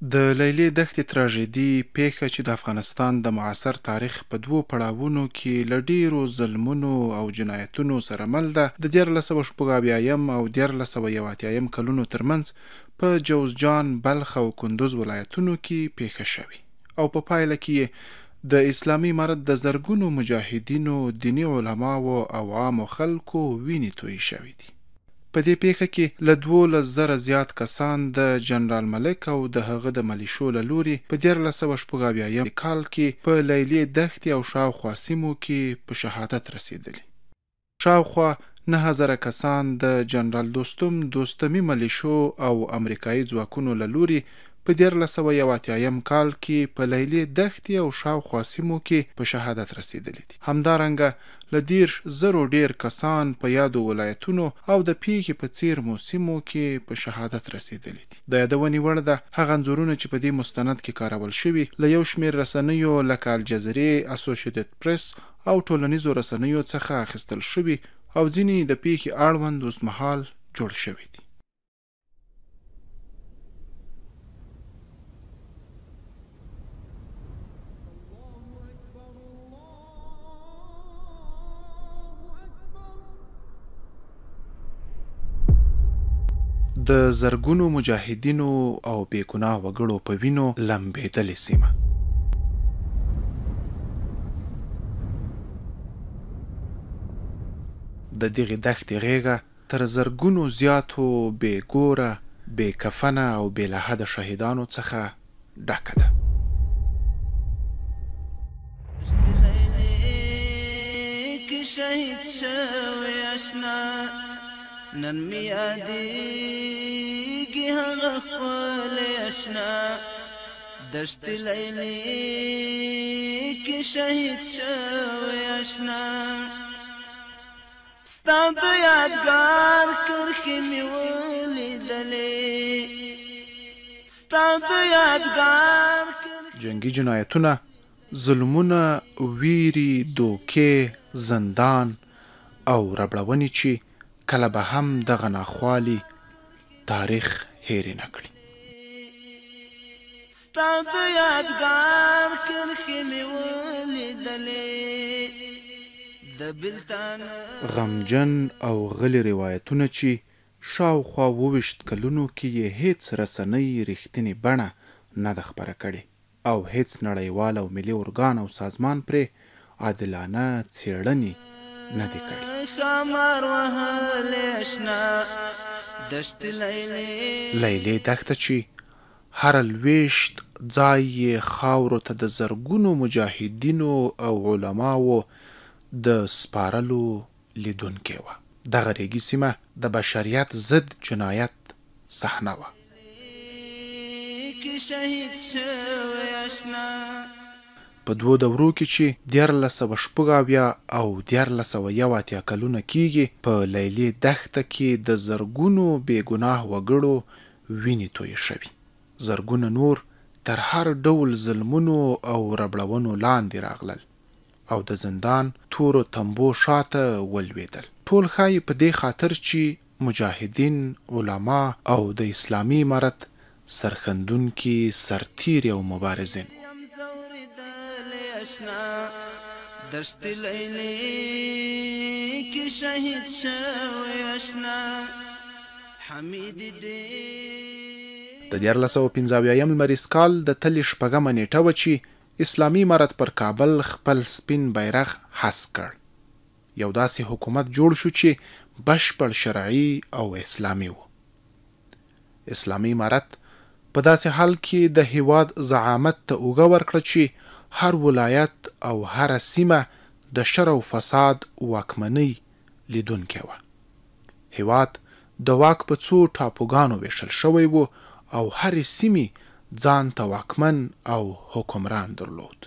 د لیلې دښتې تراژیدي پېښه چې د افغانستان د معاصر تاریخ په دوو پړاوونو کې له ډېرو ظلمونو او جنایتونو سره مل ده، د 1376 او 1381 کلونو ترمنځ په جوزجان، بلخ او کندوز ولایتونو کې پېښه شوې او په پایله کې یې د اسلامي امارت د زرګونو مجاهدینو، دیني علماوو او عامو خلکو وینې تویې شوې دي. په دې پېښه کې له 12,000 زیات کسان د جنرال ملک او د هغه د ملیشو له لوري په 1376 کال کې په لیلې دښتې او شاوخوا سیمو کې په شهادت رسېدلي. شاوخوا 9000 کسان د جنرال دوستم دوستمي ملیشو او امریکایي ځواکونو له لوري په 1381 کال کې په لیلې دښتې او شاوخوا سیمو کې په شهادت رسېدلي دي. همدارنګه له 30,000 ډېر کسان په یادو ولایتونو او د پېښې په څېرمو سیمو کې په شهادت رسېدلي دي. د یادونې وړ ده، هغه انځورونه چې په دې مستند کې کارول شوي، له یو شمېر رسنیو لکه الجزیرې، اسوشیتډ پرس او ټولنیزو رسنیو څخه اخیستل شوي او ځینې د پېښې اړوند اوسمهال جوړ شوي دي. د زرګونو مجاهدینو او بې ګناه وګړو په وینو لمبېدلې سیمه. د دغې دښتې غېږه تر زرګونو زیاتو بې ګوره، بې کفنه او بې لحده شهیدانو څخه ډکه ده. شهید شوی اشنا نن مې یادېږي هغه ښکلی اشنا دشت لیلې کې شهید شوی اشنا ستا د یادګار کرښې مې ولیدلې ستا د یادګار. جنګي جنایتونه، ظلمونه، ویرې، دوکې، زندان او ربړونې چې کله به هم دغه ناخوالي تاریخ هېرې نه کړي. ستا د یادګار کرښې مې ولیدلې د بېلتانه. غمجن او غلي روایتونه چې شاوخوا 27 کلونو کې یې هیڅ رسنۍ رښتینې بڼه نه ده خپره کړې او هیڅ نړیوال او ملي ارګان او سازمان پرې عادلانه څېړنې نه دي کړې. ښامار وهلی اشنا دشت لیلې. لیلې دښته چې هره لوېشت ځای یې خاورو ته د زرګونو مجاهدینو او علماوو د سپارلو لیدونکې وه. دغه ریګي سیمه د بشریت ضد جنایت صحنه وه. کې شهید شوی اشنا. په دوو دورو کې چې 1376 او 1381 کلونه کیږي، په لیلې دښته کې د زرګونو بې ګناه وګړو وینې تویې شوي، زرګونه نور تر هر ډول ظلمونو او ربړونو لاندې راغلل او د زندان تورو تمبو شاته ولوېدل. ټول ښایي په دې خاطر چې مجاهدین، علما او د اسلامي امارت سرښندونکي سرتیري او مبارزین. دشت لیلې کې شهید شوی اشنا حمید دې. د 1375 لمریز کال د تلې 6مه نېټه وه چې اسلامي امارت پر کابل خپل سپین بیرغ هسک کړ. یو داسې حکومت جوړ شو چې بشپړ شرعي او اسلامي و. اسلامي امارت په داسې حال کې د هیواد زعامت ته اوږه ورکړه چې هر ولایت او هره سیمه د شر او فساد واکمنۍ لیدونکې وه. هیواد د واک په څو ټاپوګانو ویشل شوی و او هرې سیمې ځان ته واکمن او حکمران درلود.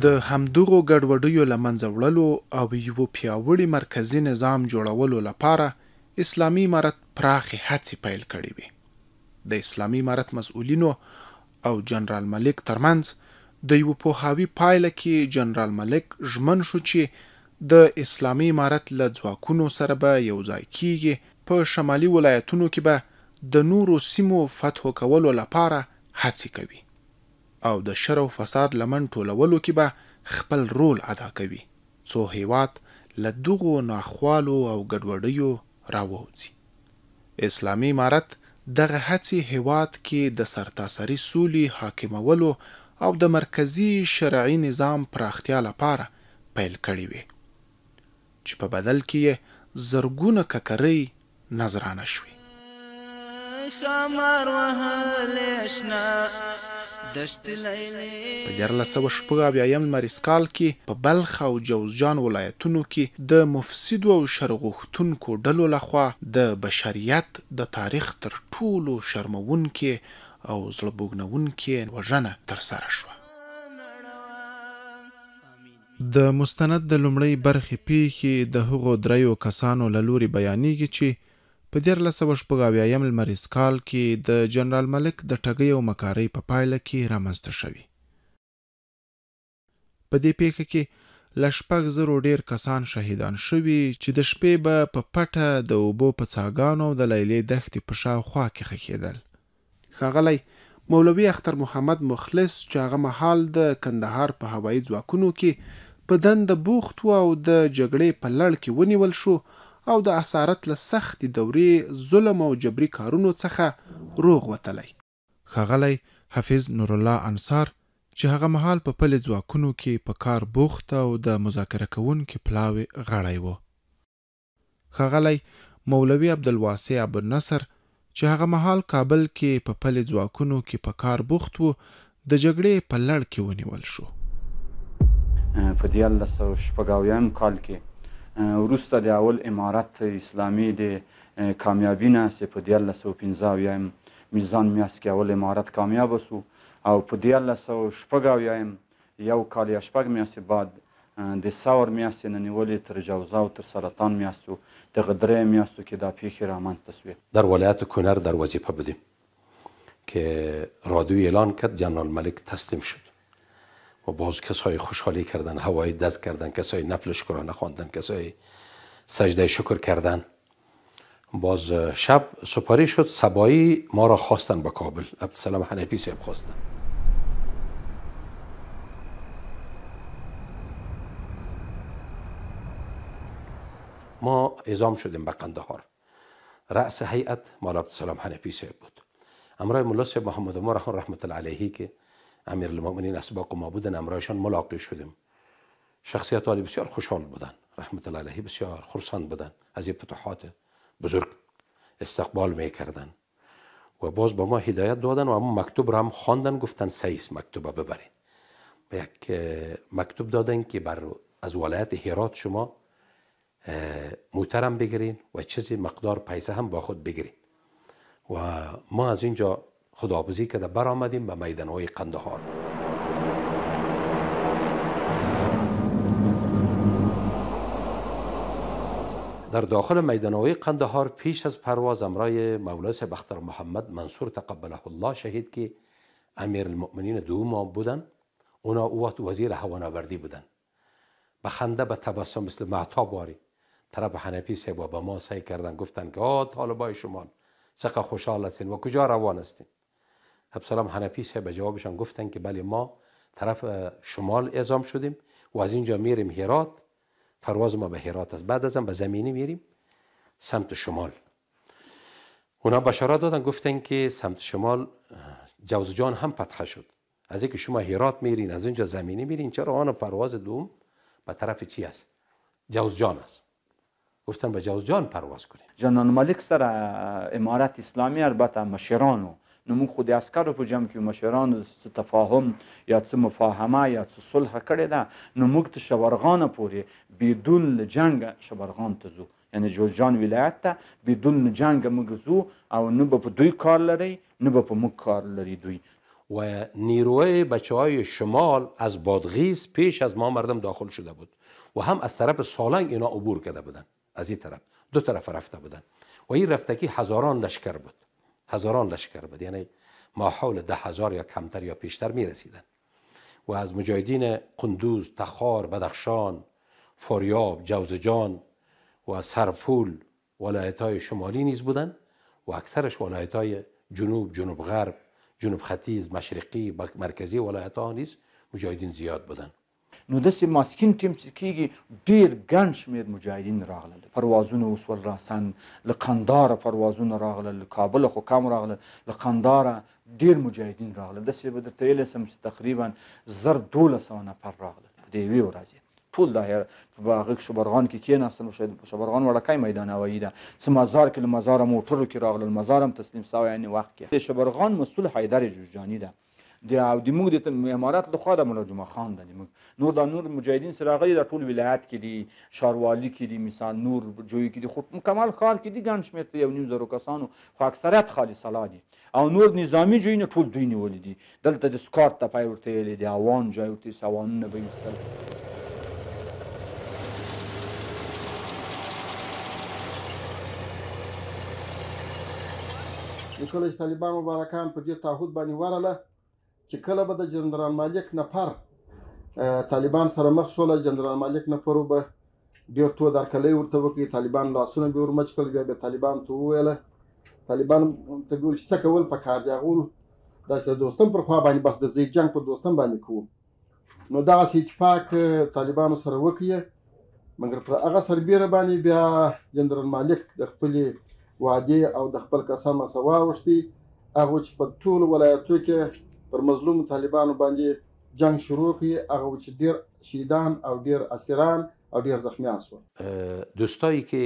د همدغو ګډوډیو له منځه وړلو او یو پیاوړي مرکزي نظام جوړولو لپاره اسلامي امارت پراخې هڅې پیل کړې وې. د اسلامي امارت مسؤلینو او جنرال ملک ترمنځ د یو پوهاوي پایله کې جنرال ملک ژمن شو چې د اسلامي امارت له ځواکونو سره به یو ځای کیږي، په شمالي ولایتونو کې به د نورو سیمو فتح کولو لپاره هڅې کوي او د شر او فساد لمن ټولولو کې به خپل رول ادا کوي، څو هېواد له دغو ناخوالو او ګډوډیو راووځي. اسلامي امارت دغه هڅې هېواد کې د سرتاسري سولې حاکمولو او د مرکزي شرعي نظام پراختیا لپاره پیل کړې وې، چې په بدل کې یې زرګونه ککرۍ نذرانه شوې. په 1376 لمریز کال کې په بلخ او جوزجان ولایتونو کې د مفسدو او شرغوښتونکو ډلو لخوا د بشریت د تاریخ تر ټولو شرموونکې او زړه بوږنوونکې وژنه ترسره شوه. د مستند د لومړۍ برخې پیښې د هغو دریو کسانو له لوري بیانیږي چې په 1376 لمریز کال کې د جنرال ملک د ټګۍ او مکارۍ په پایله کې رامنځته شوې. په دې پیښه کې له 6000 ډېر کسان شهیدان شوي چې د شپې به په پټه د اوبو په څاګانو او د لیلې دښتې په شاوخوا کې خښېدل. ښاغلی مولوي اختر محمد مخلص چې هغه مهال د کندهار په هوایي ځواکونو کې په دنده بوخت و او د جګړې په لړ کې ونیول شو او د اسارت له سختې دورې، ظلم او جبري کارونو څخه روغ وتلی. ښاغلی حافظ نورالله انصار چې هغه مهال په پلي ځواکونو کې په کار بوخت او د مذاکره کوونکي پلاوي غړی و. ښاغلی مولوي عبدالواسع ابوالنصر چې هغه مهال کابل کې په پلي ځواکونو کې په کار بوخت و، د جګړې په لړ کې ونیول شو. په 1376 کال کې وروسته د اول امارت اسلامي د کامیابي نه چې په 1375 میزان میاشت کې اول امارت کامیاب شو او په 1376 یو کال یا شپږ میاشتې بعد د ثور میاشتې نه نیولې تر جوزا او تر سرطان میاشتو دغه درې میاشتو کې دا پیښې رامنځته شوې. در ولایت کنر در وظیفه بودیم که رادیو اعلان کرد جنرال ملک تسلیم شد و باز کسای خوشحالی کردن، هوای دست کردن، کسای نفل شکرانه خواندن، کسای سجده شکر کردن. باز شب سپاری شد، صبایی ما را خواستن به کابل، عبدالسلام حنفی صاحب خواستن. ما اعزام شدیم به قندهار. رأس هیئت مال عبدالسلام حنفی صاحب بود. امرای ملا صاحب محمد عمر رحمت الله علیه که امیرالمؤمنین اسباق ما بودن، امرایشان ملاقات شدیم. شخصیت عالی بسیار خوشحال بودن، رحمت الله علیه بسیار خرسند بودن، از این فتوحات بزرگ استقبال میکردن و باز با ما هدایت دادن و همون مکتوب را هم خواندن، گفتن سیس مکتوب ببرین. یک مکتوب دادن که بر از ولایت هرات شما موترم بگیرین و چیزی مقدار پیسه هم با خود بگیرین. و ما از اینجا خداحافظی کرده برآمدیم به میدانهای قندهار. در داخل میدانهای قندهار پیش از پرواز امرای مولای صاحب اختر محمد منصور تقبله الله شهید که امیرالمؤمنین دوم بودن، اونا او وقت وزیر هوانوردی بودن، به خنده به تبسم مثل مهتاب واری طرف حنفی صاحب و به ما سعی کردن، گفتن که آه طالبای شما چقدر خوشحال هستین و کجا روان هستین. عبدالسلام حنفی صاحب جوابشان گفتن که بله ما طرف شمال اعزام شدیم و از اینجا میریم هرات، پرواز ما به هرات است، بعد از آن به زمینی میریم سمت شمال. اونا بشارت دادن، گفتن که سمت شمال جوزجان هم فتح شد، از اینکه شما هرات میرین از اینجا زمینی میرین، چرا آن پرواز دوم به طرف چی است؟ جوزجان است. گفتن به جوزجان پرواز کنیم. جنرال ملک سره امارت اسلامي البته مشرانو، نو موږ خو د عسکرو په جمع کې مشرانو څه تفاهم یا څه مفاهمه یا څه صلح کړې ده، نو موږ ته شبرغانه پورې بدون له جنګه شبرغان ته ځو، یعنی جوزجان ولایت ته بدون له جنګه موږ ځو او نه به په دوی کار لري نه به په موږ کار لري دوی. و نیروی بچه های شمال از بادغیس پیش از ما مردم داخل شده بود و هم از طرف سالنگ اینا عبور کرده بودن، از این طرف دو طرف رفته بودن و این رفتگی هزاران لشکر بود، هزاران لشکر بود، یعنی ما حول 10,000 یا کمتر یا پیشتر می رسیدن و از مجاهدین قندوز، تخار، بدخشان، فاریاب، جوزجان و سرپل، ولایت های شمالی نیز بودن و اکثرش ولایت های جنوب، جنوب غرب، جنوب ختیز، مشرقی، مرکزی ولایت ها نیز مجاهدین زیاد بودن. نو داسې ماسکین ټیم چې کېږي ډېر ګڼ شمېر مجاهدین راغلل، پروازونه وسول راسن، له قنداره پروازونه راغلل، له کابله خو کم راغلل، له قنداره ډېر مجاهدین راغلل. داسې به درته ویلی سم چې تقریبا 1200 نفر راغلل په دې یوې ورځې. ټول دا په هغه کې شبرغان کې کېناستل، شبرغان وړکی میدان هوایي ده، څه مزار کې له مزاره موټرو کې راغلل، مزار هم تسلیم سوی عین وخت کې. د شبرغان مسؤل حیدر جوزجاني ده، او د موږ د امارت لخوا د ملا جمعه خان ده. موږ نور دا نور مجاهدین سره راغلي، دا ټول ولایت کې دي، ښاروالي کې دي، مثال نور جوی کې دي، خو مکمل ښار کې دي ګڼ شمېر ته 1500 کسانو، خو اکثریت خالي سلا دي. او نور نظامي جویونه ټول دوی نیولي دي. دلته د سکارت ته پای ورته ویلي دي، اوان جای ورته سوانونه به ویستل. نو کله چې طالبان مبارکان په دې تعهد باندې ورله چې کله به د جنرال مالک نفر طالبان سره مخ سوله، جنرال مالک نفرو به ډېر تود هرکلی ورته وکړي، طالبان لاسونه به ورمچ کړل، بیا به طالبان ته وویله، طالبان ته به ویل چې څه کول پکار دي، هغه وویل داسې د دوستم پر خوا باندې بس د ځای جنګ پر دوستم باندې کوو. نو دغسې اتفاق طالبانو سره وکړي، مګر پر هغه سربېره باندې بیا جنرال مالک د خپلې وعدې او د خپل قسم څخه واوښتي، هغه چې په ټولو ولایتو کې پر مظلومو طالبانو باندې جنگ شروع کړي، هغه چې ډېر شهیدان او ډېر اسیران او ډېر زخمیان شول. دوستایی که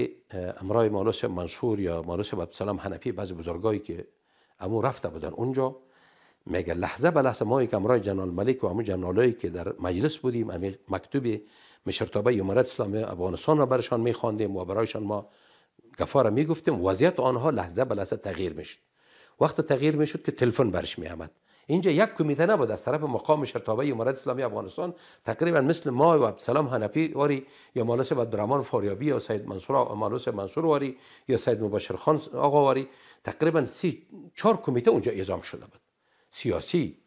امرای مولوی صاحب منصور یا مولوی صاحب عبدالسلام حنفی، بعضی بزرگایی که امو رفته بودن اونجا، میگه لحظه به لحظه ما که امرای جنرال ملک و امو جنرالایی که در مجلس بودیم، امی مکتوب مشرتابه امارت اسلامی افغانستان را برشان میخواندیم و برایشان ما گفا را میگفتیم، وضعیت آنها لحظه به لحظه تغییر میشد. وقت تغییر میشد که تلفن برش میآمد. اینجا یک کمیته نبود، از طرف مقام شرطابه امارت اسلامی افغانستان تقریبا مثل ما و عبدالسلام حنفی واری یا مولوی صاحب عبدالرحمن فاریابی یا سید منصور مولوی صاحب منصور واری یا سید مبشر خان آقا واری، تقریبا 3-4 کمیته اونجا اعزام شده بود، سیاسی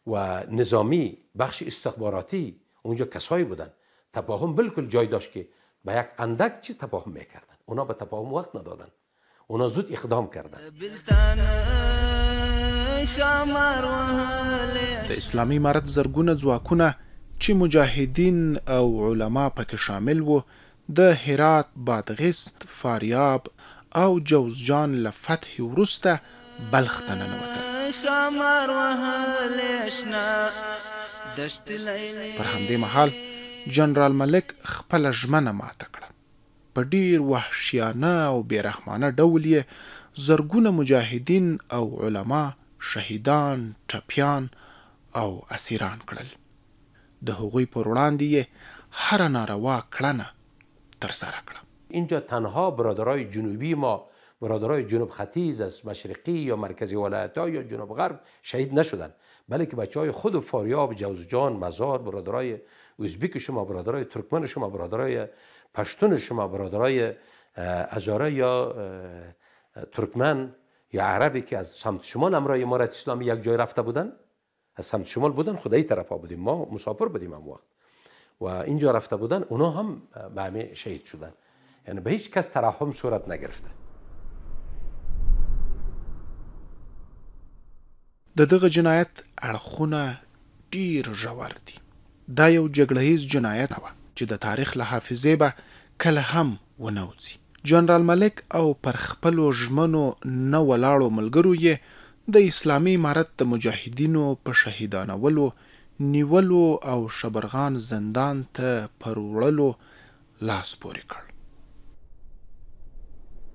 و نظامی، بخش استخباراتی، اونجا کسایی بودن. تفاهم بالکل جای داشت که به یک اندک چیز تفاهم میکردن، اونا به تفاهم وقت ندادن، اونا زود اقدام کردن. د اسلامي امارت زرګونه ځواکونه چې مجاهدین او علما پکې شامل وو، د هرات، بادغیس، فاریاب او جوزجان له فتحې وروسته بلخ ته ننوتل. پر همدې مهال جنرال ملک خپله ژمنه ماته کړه. په ډېر وحشیانه او بېرحمانه ډول یې زرګونه مجاهدین او علما شهیدان، ټپیان او اسیران کړل. د هغوی پر وړاندې یې هره ناروا کړنه ترسره کړه. اینجا تنها برادرای جنوبی ما، برادرای جنوب ختیز از مشرقی یا مرکزی ولایت ها یا جنوب غرب شهید نشدن، بلکه بچه های خود فاریاب، جوزجان، مزار، برادرای ازبیک شما، برادرای ترکمن شما، برادرای پشتون شما، برادرای ازاره یا ترکمن یا عربی که از سمت شمال امرای امارت اسلامی یک جای رفته بودن، از سمت شمال بودن، خدای طرف ها بودیم، ما مسافر بودیم هم وقت و اینجا رفته بودن، اونا هم به همه شهید شدن. یعنی به هیچ کس ترحم صورت نگرفته. د دغه جنایت اړخونه ډیر ژور دي. دا یو جګړه ییز جنایت وه چې د تاریخ له حافظې به کله هم ونه وځي. جنرال ملک او پر خپلو ژمنو نه ولاړو ملګرو یې د اسلامي امارت د مجاهدینو په شهیدانولو، نیولو او شبرغان زندان ته پر وړلو لاس پورې کړ.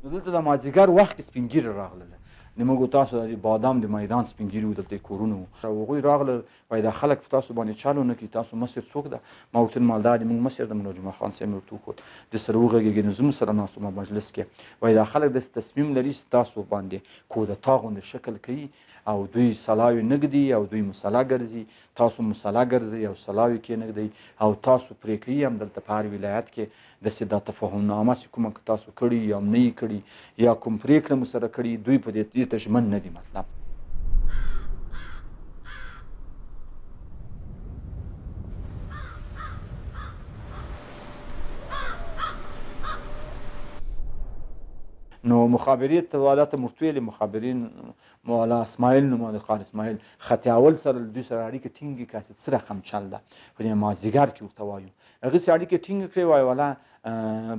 نو دلته د مازدیګر وخت کې سپین ږیري راغلل، د موږ تاسو د بادام د میدان سپین ږیري وو، دلته یې کورونه وو. هغوی راغلل، وایي دا خلک په تاسو باندې چل ونه کړي، تاسو مشر څوک ده؟ ما ورته وویل مالدار دی، موږ مشر د ملا جمعه خان صاحب مې ورته وښود، د سره وغږېږي. نو زه سره ناست وم مجلس کې، وایي دا خلک داسې تصمیم لري چې تاسو باندې کودتا غوندې شکل کوي او دوی سلاوې نه ږدي او دوی مسله ګرځي، تاسو مسله ګرځئ او سلاوې کې نه ږدئ او تاسو پرې کوي هم دلته په هر ولایت کې داسې دا تفاهمنامه چې کومه که تاسو کړي یا هم نه یې کړي یا کوم پرېکړه مو سره کړي، دوی په دې ته ژمن نه دي. مطلب نو مخابرې ته والا ته ورته ویلې، مخابرین مولا اسماعیل نوم د قار اسماعیل خط اول سره له دوی سره اړیکه ټینګې کړه چې څه رقم چل ده، په دې مازدیګر کې ورته وایو. هغه سې اړیکې ټینګې کړې، وایي والا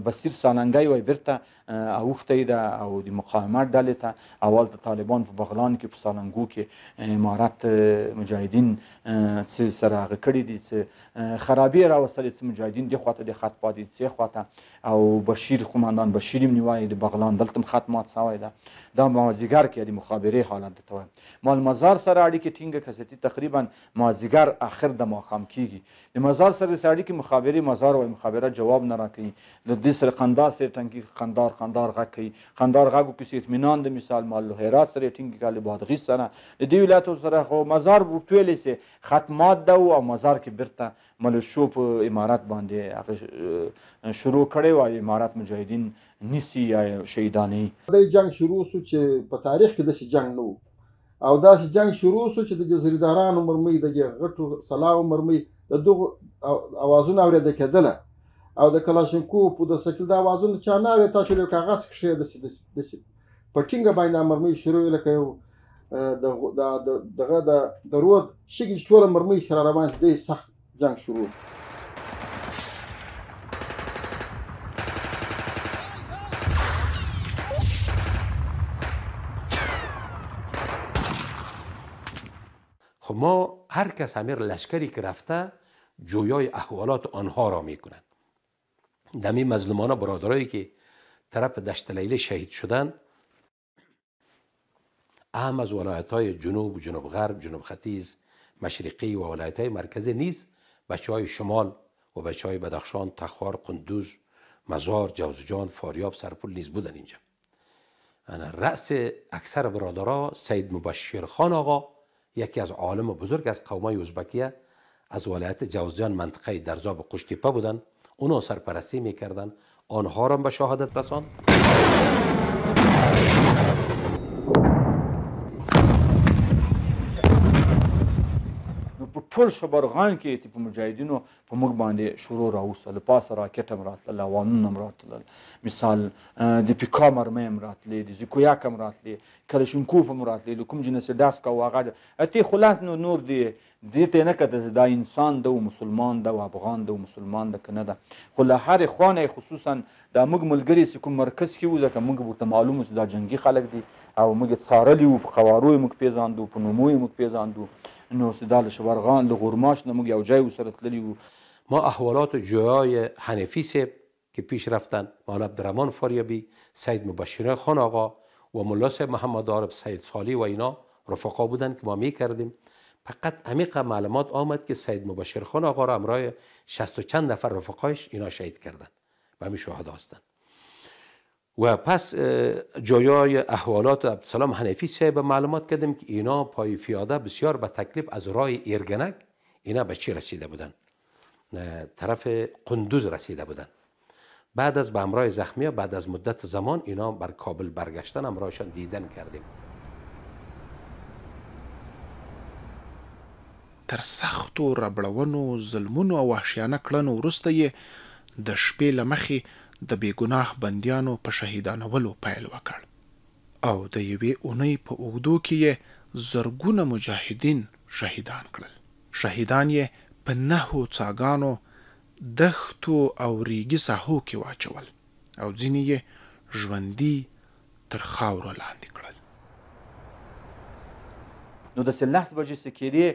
بصیر سالنګی وایي بیرته اوښتی ده او د مقاومت ډلې ته، او هلته طالبان په بغلان کې په سالنګو کې امارت مجاهدین څه سره هغه کړي دي، څه خرابې یې راوستلې، څه مجاهدین دې خواته د خط پاتې دي څه خواته، او بشیر قومندان بشیر یې نیولی د بغلان دلته هم خط مات سوی ده. دا مازدیګر کې د مخابرې حالت درته وایم. ما له مزار سره اړیکې ټینګه کړه چې تقریبا مازدیګر اخر د ماښام کېږي. د مزار سره داسې اړیکې مخابرې مزار وایي مخابره جواب نه راکوي، له دې سره قندار سره ټنګي، قندار قندار غږ کوي، قندار غږ وکړي چې اطمینان د مثال مال له هرات سره یې ټینګې کړه، له بادغیس سره، له دې ولایتو سره. خو مزار ورته ویلې چې خط مات ده او مزار کې بیرته ملشو په امارت باندې هغه شروع کړی وه، امارت مجاهدین نیسي یا شهیدانوي. دی جنګ شروع سو چې په تاریخ کې داسې جنګ نه و، او داسې جنګ شروع سو چې د دې زریدارانو مرمۍ، د دې غټو سلاو مرمۍ، د دغو اوازونه اورېدل کېدله، او د کلاشینکوف د سکیل دا اوازونه چا نه اورېد. تاسو یو کاغذ کښې داسې داسې په ټینګه باندې دا مرمۍ شروع وې، لکه یو دغه د رود شګې چې ټوله مرمۍ سره روان شي، دی سخت جنګ شروع. خب ما هر کس امیر لشکری که رفته جویای احوالات آنها را میکنند. دمی مظلومانه برادرایی که طرف دشت لیله شهید شدن، اهم از ولایت های جنوب، جنوب غرب، جنوب ختیز، مشرقی و ولایت های مرکزی نیز بچه های شمال و بچه های بدخشان، تخار، قندوز، مزار، جوزجان، فاریاب، سرپل نیز بودن اینجا. رأس اکثر برادرها سید مبشر خان آقا، یکی از عالم بزرگ از قومای ازبکیه از ولایت جوزجان منطقه درزاب قشتیپه بودن، اونا سرپرستی میکردن، آنها را به شهادت رساند. نو په ټول شبرغان کې چې په مجاهدینو په موږ باندې شروع راوسته، له پاسه راکټ هم راتلل، هوانونه هم راتلل، مثال د پیکا مرمۍ هم راتلې، د زیکویاک هم راتلې، کلشینکوف هم راتلې، له کوم جنس چې ډز کوه هغه اتې خلاص. نو نور دې دې ته یې نه کتل چې دا انسان ده او مسلمان ده او افغان ده او مسلمان ده که نه ده، خو له هرې خوا نه یې خصوصا دا موږ ملګري چې کوم مرکز کې وو، ځکه موږ ورته معلوم و چې دا جنګي خلک دي او موږ یې څارلي وو، په قوارو یې موږ پېژاندو، په نومو یې موږ پېژاندو. نو چې دا له شبرغان له غورماش نه موږ یو ځای ورسره تللي وو. ما احوالات جویای حنفی صاحب که پیش رفتن، مولا عبدالرحمن فاریابی، سید مبشر خان آقا و ملا صاحب محمد عارف، سید صالح و اینا رفقا بودن که ما میکردیم. فقط عمیق معلومات آمد که سید مبشر خان آقا را همراه 60 و چند نفر رفقایش اینا شهید کردن و همین شهدا هستند. و پس جویای احوالات عبدالسلام حنفی صاحب معلومات کردیم که اینا پای پیاده بسیار به تکلیف از راه ایرگنک اینا به چی رسیده بودن، طرف قندوز رسیده بودن. بعد از به همراه زخمی بعد از مدت زمان اینا بر کابل برگشتن، همراهشان دیدن کردیم. تر سختو ربړونو، ظلمونو او وحشیانه کړنو وروسته یې د شپې له مخې د بېګناه بندیانو په شهیدانولو پیل وکړ او د یوې اونۍ په اوږدو کې یې زرګونه مجاهدین شهیدان کړل. شهیدان یې په 9 څاګانو، دښتو او ریګي ساحو کې واچول او ځینې یې ژوندي تر خاورو لاندې کړل. نو داسې 10 بجې څه کېدې،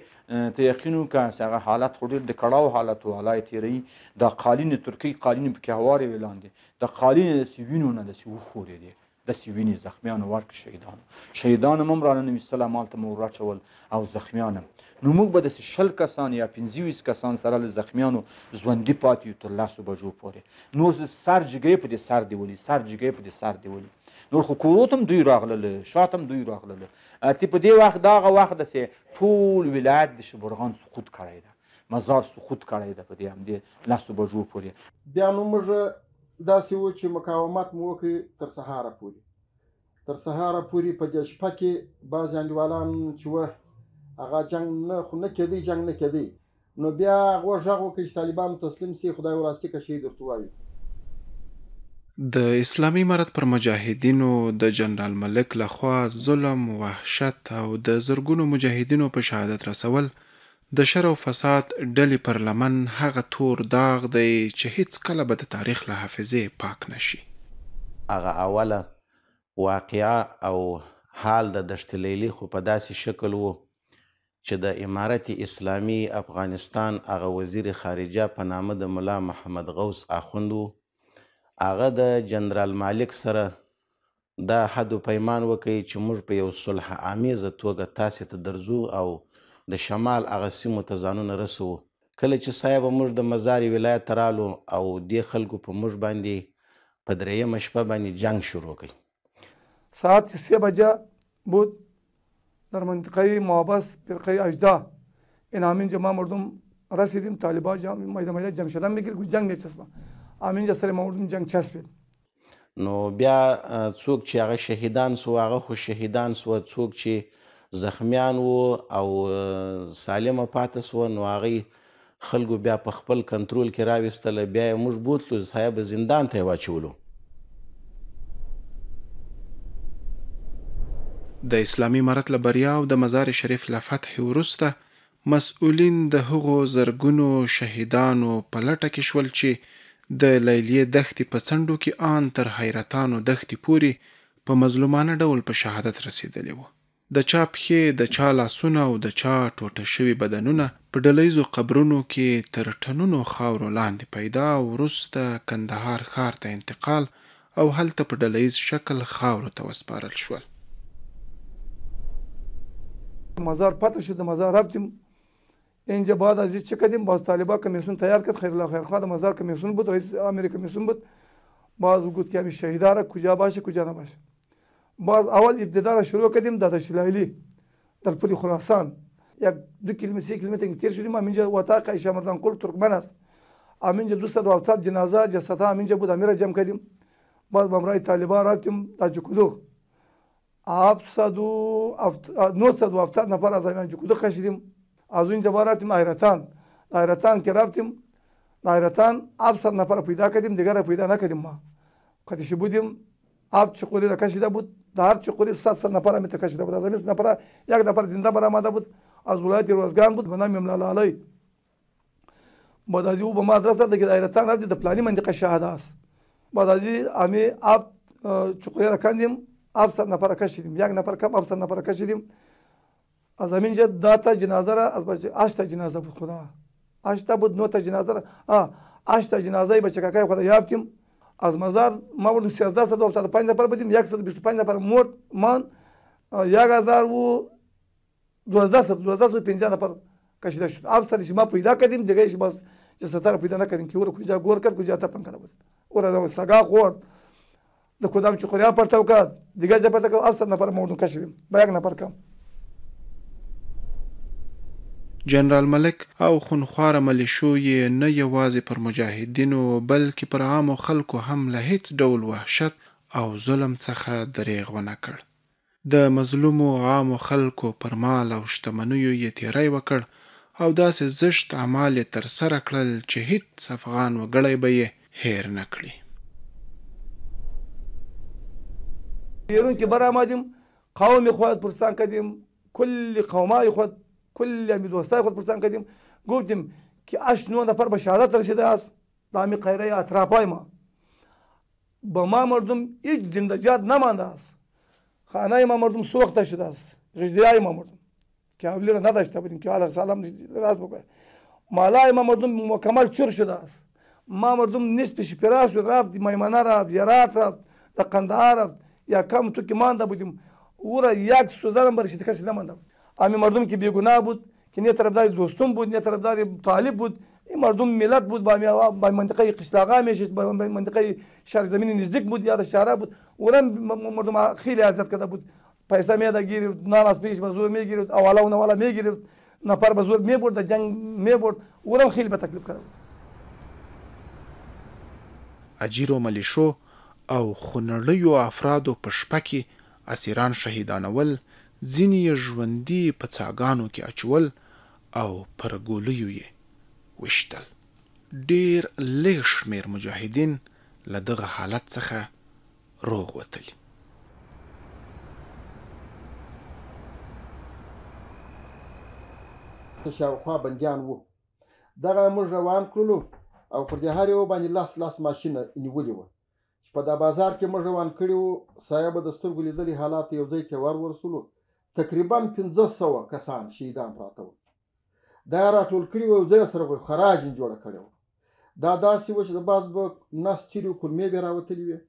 ته یقین وکړه چې هغه حالت خو ډېر د کړاو حالت و، الله یې تېروي. دا قالینې ترکۍ قالینې پکې هوارې وې لاندې، د قالینې داسې وینو نه داسې وښورېدې، داسې وینې زخمیانو ورکړې شهیدانو. شهیدانو هم راننه ویستله، همالته مو وراچول او زخمیان هم. نو موږ به داسې 20 کسان یا 25 کسان سره له زخمیانو ژوندي پاتې یو تر 10 بجو پورې. نور سر جګی په دې سر دی ولي، سر جګی په دې سر دی ولي. نور خو کورو ته هم دوی راغلل، شاته هم دوی راغلل. ته په دې وخت دغه وخت داسې ټول ولایت د شبرغان سقوط کړی ده، مزار سقوط کړی ده په دې همدې 10 بجو پورې. بیا نو موږ داسې و چې مقاومت مو وکړ تر سهاره پورې. تر سهاره پورې په دې شپه کې بعضې انډیوالان چې وه هغه جنګ نه خو نه کېدی، جنګ نه کېدی. نو بیا هغو غږ وکړ چې طالبانو تسلیم سي، خدای وراستي که شهید ورته وایو. د اسلامي امارت پر مجاهدینو د جنرال ملک له خوا ظلم، وحشت او د زرګونو مجاهدینو په شهادت رسول د شر او فساد ډلې پر لمن هغه تور داغ دی چې هیڅکله به د تاریخ له حافظې پاک نه شي. هغه اوله واقعه او حال د دشت لیلي خو په داسې شکل و چې د امارت اسلامي افغانستان هغه وزیر خارجه په نامه د ملا محمد غوث اخوند و، هغه د جنرال مالک سره دا حد و پیمان وکړي چې موږ په یو صلح آمیزه توګه تاسې ته درځو او د شمال هغه سیمو ته ځانونه رسوو. کله چې صاحب موږ د مزار ولایت ته رالو او دې خلکو په موږ باندې په درېیمه شپه باندې جنګ شروع کړ. ساعت 3 بجه بود در منطقه محبس فرقه 18 این همینجا ما مردم رسیدیم، طالبا میده میده جمع شدن میگیر جنگ میچسبه، همینجا سر ما مردم جنگ چسبید. نو بیا څوک چې هغه شهیدان سو هغه خو شهیدان سو، څوک چې زخمیان وو او سالمه پاتې سوه نو هغوی خلکو بیا په خپل کنترول کې راوستله، بیا یې موږ بوتلو صاحب زندان ته یې واچولو. د اسلامي امارت له بریا او د مزار شریف له فتحې وروسته مسؤلین د هغو زرګونو شهیدانو په لټه کې شول چې د لیلیې دښتې په څنډو کې آن تر حیرتانو دښتې پورې په مظلومانه ډول په شهادت رسېدلي وو. د چا پښې، د چا لاسونه او د چا ټوټه شوي بدنونه په ډله ییزو قبرونو کې تر ټنونو خاورو لاندې پیدا او وروسته کندهار ښار ته انتقال او هلته په ډله ییز شکل خاورو ته وسپارل شول. مزار پته شد، مزار رفتیم اینجا. بعد از چه کردیم؟ باز طالبا کمیسیون تیار کرد، خیرالله خیرخواه مزار کمیسیون بود، رئیس امیر کمیسیون بود. باز گفت که همین شهیدا را کجا باشه کجا نباشه. باز اول ابتدا را شروع کردیم داداش لیلی در پل خراسان، یک 2 کیلومتر 3 کیلومتر تیر شدیم. همینجا اتاق عایشه مردان قل ترکمن است، همینجا 270 جنازه جسدها همینجا بود، امیر جمع کردیم. باز با همراه طالبا رفتیم در جکودوغ، 970 نفر از همین جکودوغ کشیدیم. از اونجا با رفتیم حیرتان، حیرتان که رفتیم حیرتان 700 نفر پیدا کردیم، دیگر را پیدا نکردیم. ما قدیش بودیم 7 چقوری را کشیده بود، در هر چقوری 700 نفر هم کشیده بود. از همین نفر یک نفر زنده برآمده بود، از ولایت روزگان بود به نام املال. بعد از او به ما آدرس داد که حیرتان رفتی در پلانی منطقه شهاده است. بعد از همی 7 چقوری را کندیم، 700 نفر کشیدیم، یک نفر کم 700 نفر کشیدیم. از همینجا 10 تا جنازه را از بچه 8 تا جنازه بود، خدا 8 تا بود، 9 تا جنازه را 8 تا جنازه بچه کاکای خدا یافتیم. از مزار ما بردیم 1375 نفر بودیم، 125 نفر مرد من 1250 نفر کشیده شد. 700 ما پیدا کردیم، دیگه باز جسدها را پیدا نکردیم که او را کجا گور کرد کجا تپن کرده بود. او را سگا خورد، د کدام چقوریا پرتو کرد، دیگه جا پرتو کرد. 700 نفر مردم کشیدیم با یک نفر کم. جنرال ملک او خونخواره ملیشو یې نه یوازې پر مجاهدینو بلکې پر عامو خلکو هم له هیڅ ډول وحشت او ظلم څخه درېغ ونه کړ. د مظلومو عامو خلکو پر مال او شتمنیو یې تېری وکړ او داسې زشت اعمال یې ترسره کړل چې هیڅ افغان وګړی به یې هېر نه کړي. بیرون که برآمدیم قوم خود پرسان کردیم، کل قومای خود کل همی دوستای خود پرسان کردیم، گفتیم که 8 9 نفر به شهادت رسیده است در همی قیره اطرافای ما. با ما مردم هیچ زندجات نمانده است، خانه ما مردم سوخته شده است، غجدیای ما مردم که اولی را نداشته بودیم که حالا سلام راست بگوید. مالای ما مردم مکمل چور شده است. ما مردم نصف شپرا شد، رفت میمنه رفت، یرات رفت، در قندهار رفت، یا کم تو که مانده بودیم او را یک سوزن هم برشید کسی نمانده بود. امی مردم که بیگناه بود، که نه طرفدار دوستم بود نه طرفدار طالب بود، این مردم ملت بود، با منطقه قشلاقا میشست، با منطقه شهر زمین نزدیک بود یا شهر بود، او را مردم خیلی اذیت کرده بود. پیسه میده گرفت، نان از پیش به زور میگرفت، اوالا و نوالا میگرفت، نفر به زور میبرد، جنگ میبرد، او را خیلی به تکلیف کرده بود. اجیرو ملیشو او خونړیو افرادو په شپه کې اسیران شهیدانول، ځینې یې ژوندي په څاګانو کې اچول او پر ګولیو یې ویشتل. ډېر لږ شمېر مجاهدین له دغه حالت څخه روغ وتلي. شاوخوا بندیان وو، دغه موږ روان کړلو او پر دې هر یو باندې لاس لاس ماشینه نیولې وه چې په دا بازار کې موږ روان کړي وو. صاحب د سترګو لیدلي حالات یو ځای کې ور ورسولو، تقریبا 500 کسان شهیدان پراته وو. دا یې راټول کړي وو، یو ځای سره خراج یې جوړه کړې وه. دا داسې وه چې د بعضو به نس تېرې وو، کولمې به یې راوتلې وې،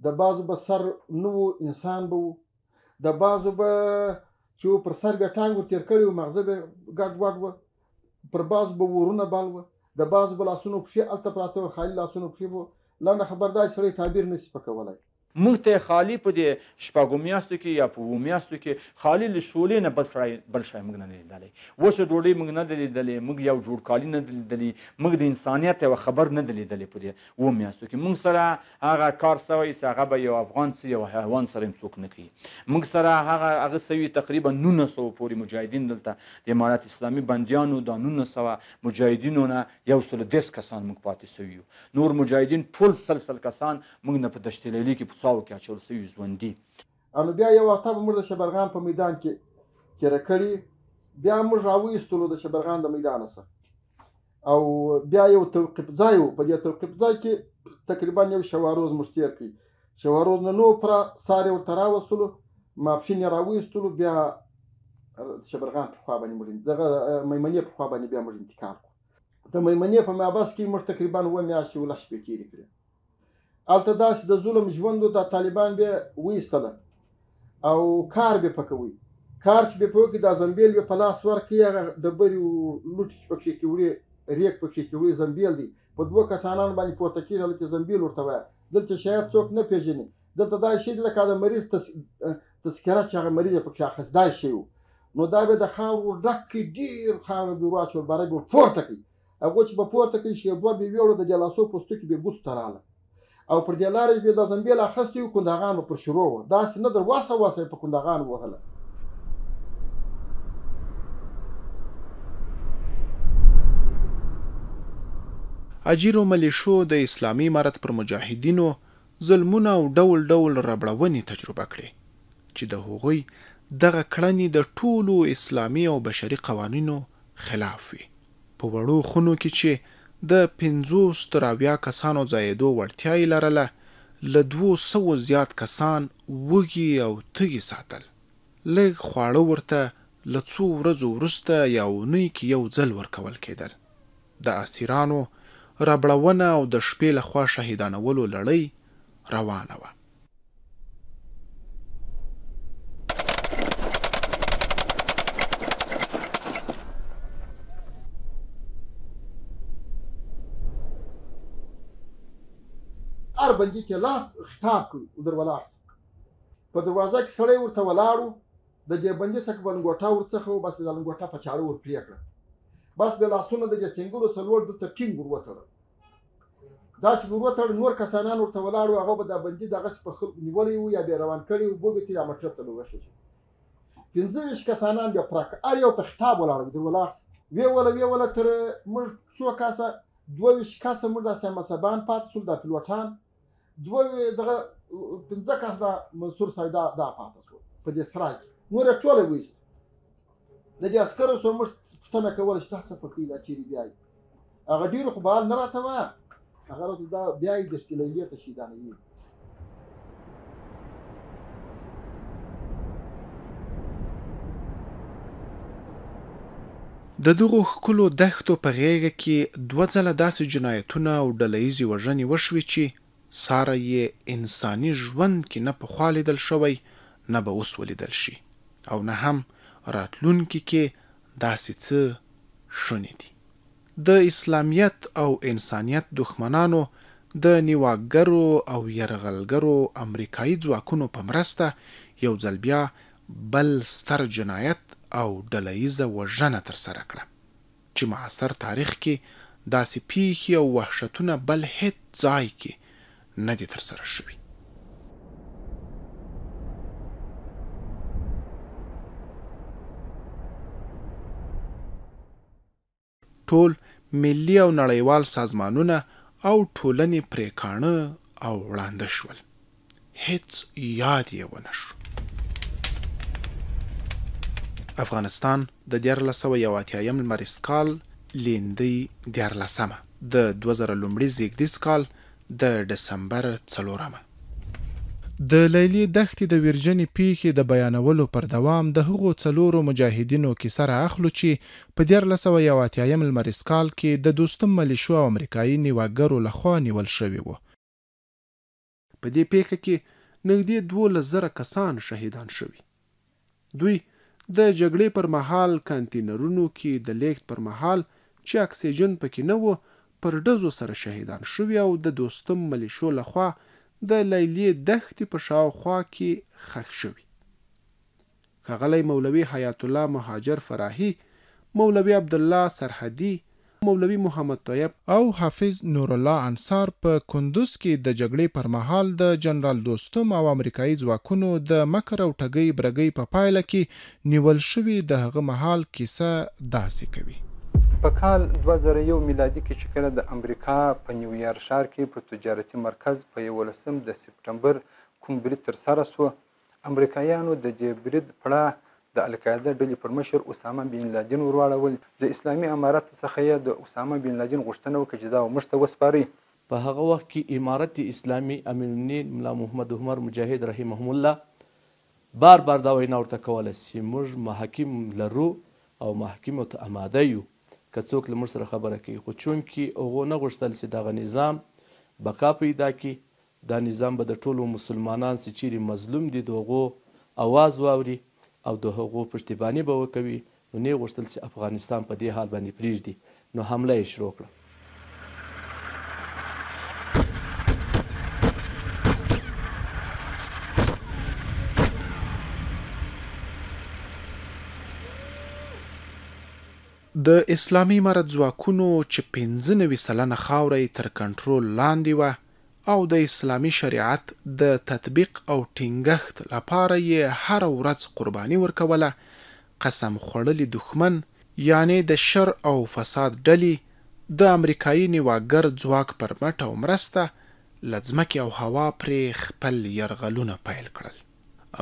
د بعضو به سر نه و، انسان به و، د بعضو به چې پر سر به یې ټانګ ور تېر کړی و، ماغزه به یې ګډ وډ وه، پر بعضو به ورونه بل وه، د بعضو به لاسونو پښې هلته پراته وه، خالي لاسونو پښې به. لنډه خبر دا چې سړی تعبیر نه شي په کولی. موږ ته خالي په دې شپږو میاشتو کې یا په اوو میاشتو کې خالي له شولې نه بل شی موږ نه دی لیدلی، وچه ډوډۍ موږ نه ده لیدلې، موږ یو جوړ کالي نه ده لیدلي، موږ د انسانیت یوه خبر نه ده لیدلې. په دې اوو میاشتو کې موږ سره هغه کار سوی چې هغه به یو افغان څه یو حیوان سره هم څوک نه کوي. موږ سره هغه سوي تقریبا 1900 پورې مجاهدین دلته د امارت اسلامي بندیانو، دا 1900 مجاهدینو نه 130 کسان موږ پاتې سوي یو. نور مجاهدین ټول 100 کسان موږ نه په دشت لیلي کې په څاو کې اچول سوي ژوندي. نو بیا یو هفته به موږ د شبرغان په میدان کې تېره کړې، بیا موږ راویستلو د شبرغان د میدانه څخه، او بیا یو توقیف ځای و. په دې توقیف ځای کې تقریبا یو شواروز موږ تېر کړي. شواروز نه نو پر سار یې ورته راوستلو، ماپښین یې راویستلو، بیا شبرغان پر خوا باندې موږ دغه میمنې پر خوا باندې بیا موږ انتقال کړو. د میمنې په محبس کې موږ تقریبا 7 میاشتې او 10 شپې تېرې کړې. هلته داسې د ظلم ژوند و، دا طالبان بیا وایستله او کار به په کوي. کار چې به په وکړي، دا زنبیل به په لاس ورکړي، هغه ډبرې او لوټې چې پکښې کې وړي، ریک پکښې کې وړي، زنبیل دی، په دوو کسانانو باندې پورته کېږي، هلته زنبیل ورته وایه. دلته شاید څوک نه پېژني، دلته دا شی دی لکه د مریض تذکره چې هغه مریض یې پکښې اخیست، دا شی و. نو دا به د خاورو ډک کړي، ډېر خاوره به ور واچول، باره به ور پورته کړي. هغو چې به پورته کړي، شیدوه به یې ویوړو، د دې لاسو پوستکي به یې ګوتو ته راغله، او پر دې لارې به دا زنبیل اخیستی و، کنداغان به پر شروع وه، داسې نه در وسه وسه یې په کنداغان وهله. اجیرو ملیشو د اسلامي امارت پر مجاهدینو ظلمونه او ډول ډول ربړونې تجربه کړې چې د هغوی دغه کړنې د ټولو اسلامي او بشري قوانینو خلاف وي. په وړو خونو کې چې د 50 تر 70 کسانو ځایېدو وړتیا یې لرله، له 200 زیات کسان وږي او تږي ساتل. لږ خواړه ورته له څو ورځو وروسته یا اونۍ کې یو ځل ورکول کېدل. د اسیرانو ربړونه او د شپې له خوا شهیدانولو لړۍ روانه وه. هر بندي ته لاس خطاب کوي در ولاړ سه. په دروازه کې سړی ورته ولاړ و، د دې بندي څخه به لنګوټه ورڅخه و، بس به دا لنګوټه په چاړه ور پرې کړه، بس به لاسونه د دې څنګلو څخه لوړ دلته ټینګ ور وتړل. دا چې ور وتړل، نور کسانان ورته ولاړ وو، هغه به دا بندي دغسې په خلکو نیولی و یا به یې روان کړی و، بو به ترې موټر ته به وخېژي. 25 کسانان بیا پرک، هر یو په خطاب ولاړ و، در ولاړ سه. ویې وله تر موږ څو کسه، 22 کسه موږ داسې مصبان پاتې سول، دا پیلوټان دوه دغه 5 کسه دا منصور صاحب دا پاتې سول په دې سرای کې، نور یې ټوله وایست. د دې عسکرو سره موږ پوښتنه کوله چې دا څه پکې دا چېرې بیایي، هغه ډېرو خو بال نه راته وایه، هغه راته دا بیایي دشتې لیلې ته شهیدانوي. د دغو ښکلو دښتو په غېږه کې 2 ځله داسې جنایتونه او ډله ییزې وژنې وشوې چې ساری یې انساني ژوند کې نه پخوا لیدل شوی، نه به اوس ولیدل شي او نه هم راتلونکي کې داسې څه شوني دي. د اسلامیت او انسانیت دښمنانو د نیواکګرو او یرغلګرو امریکایي ځواکونو په مرسته یو ځل بیا بل ستر جنایت او ډله ییزه وژنه ترسره کړه چې معاصر تاریخ کې داسې پیښې او وحشتونه بل هیڅ ځای کې نه دي ترسره شوي. ټول ملي او نړیوال سازمانونه او ټولنې پرې کاڼه او ړانده شول. هېڅ یاد یې ونه شو. افغانستان د 1381 یم لمریز کال لیندۍ دیارلسمه، د 2000 لومړي زېږدیز کال د ډسمبر څلورمه. د لیلې دښتې د ویرجنې پېښې د بیانولو پر دوام د هغو څلورو مجاهدینو کیسه را اخلو چې په 1381 یم لمریز کال کې د دوستم ملیشو او امریکایي نیواکګرو له خوا نیول شوي وو. په دې پېښه کې نږدې 12,000 کسان شهیدان شوي. دوی د جګړې پر مهال کانتینرونو کې د لېږد پر مهال چې اکسیجن پکې نه و، پر ډزو سره شهیدان شوي او د دوستم ملیشو له خوا د لیلیې دښتې په شاوخوا کې ښخ شوي. ښاغلی مولوي حیات الله مهاجر فراهي، مولوي عبدالله سرحدي، مولوي محمد طیب او حافظ نورالله انصار په کندوز کې د جګړې پر مهال د جنرال دوستم او امریکایي ځواکونو د مکر او ټګۍ برګۍ په پایله کې نیول شوي د هغه مهال کیسه داسې کوي. په کال 2001 میلادي کې چې کله د امریکا په نیویارک ښار کې په تجارتي مرکز په 11 د سپټمبر کوم برید ترسره شو، امریکایانو د دې برید پړه د القاعده ډلې پر مشر اسامه بن لادن ورواړول. د اسلامي امارت څخه یې د اسامه بن لادن غوښتنه وکړه چې دا موږ ته وسپارئ. په هغه وخت کې امارت اسلامي امیرالمؤمنین ملا محمد عمر مجاهد رحمهم الله بار بار دا وینا ورته کوله چې موږ محاکم لرو او محاکمو ته اماده یو که څوک له موږ سره خبره کوي، خو چونکې هغو نه غوښتل چې دغه نظام بقا پیدا کړي، دا نظام به د ټولو مسلمانان چې چیرې مظلوم دي د هغو اواز واوري او د هغو پشتیباني به وکوي، نو نه غوښتل چې افغانستان په دې حال باندې پرېږدي، نو حمله یې شروع کړه. د اسلامي امارت ځواکونو چې 95% خاوره یې تر کنټرول لاندې وه او د اسلامي شریعت د تطبیق او ټینګښت لپاره یې هره ورځ قرباني ورکوله، قسم خوړلي دښمن یعنې د شر او فساد ډلې د امریکایي نیواکګر ځواک پر مټ او مرسته له ځمکې او هوا پرې خپل یرغلونه پیل کړل.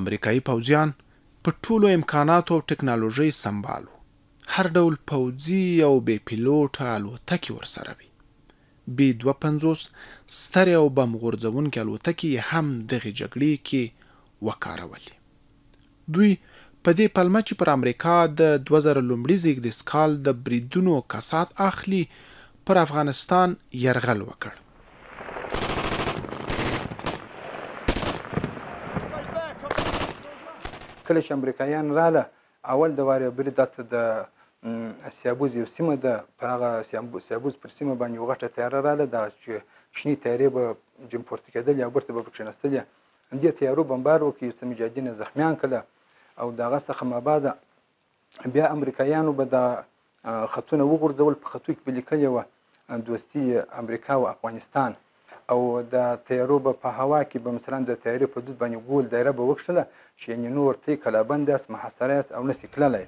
امریکایي پوځیان په ټولو امکاناتو او ټکنالوژۍ سمبال وو، هر ډول پوځي او بې پیلوټه الوتکې ورسره وې. بي 52 سترې او بم غورځوونکې الوتکې یې هم دغې جګړې کې وکارولې. دوی په دې پلمه چې پر امریکا د 2000 لومړي زېږدیز کال د بریدونو کسات اخلي، پر افغانستان یرغل وکړ. کله چې امریکایان راله، اول د وارې برید دلته د سیابوز یو سیمه ده، پر هغه سیابوز پر سیمه باندې یو غټه طیاره راله، دغه چې کوچنۍ طیارې به جم پورته کېدلې او بیرته به پکښېناستلې. همدې طیارو بمبار وکړ، یو څه مجاهدین یې زخمیان کړه او د هغه څخه مابعده بیا امریکایانو به دا خطونه وغورځول، په خطو کې به لیکلې وه دوستي امریکا او افغانستان، او د طیارو به په هوا کې به مثلا د طیارې په دود باندې ګول دایره به وکښله چې یعنې نور تی کلابند یاست، محاصره یاست او نسي تللی.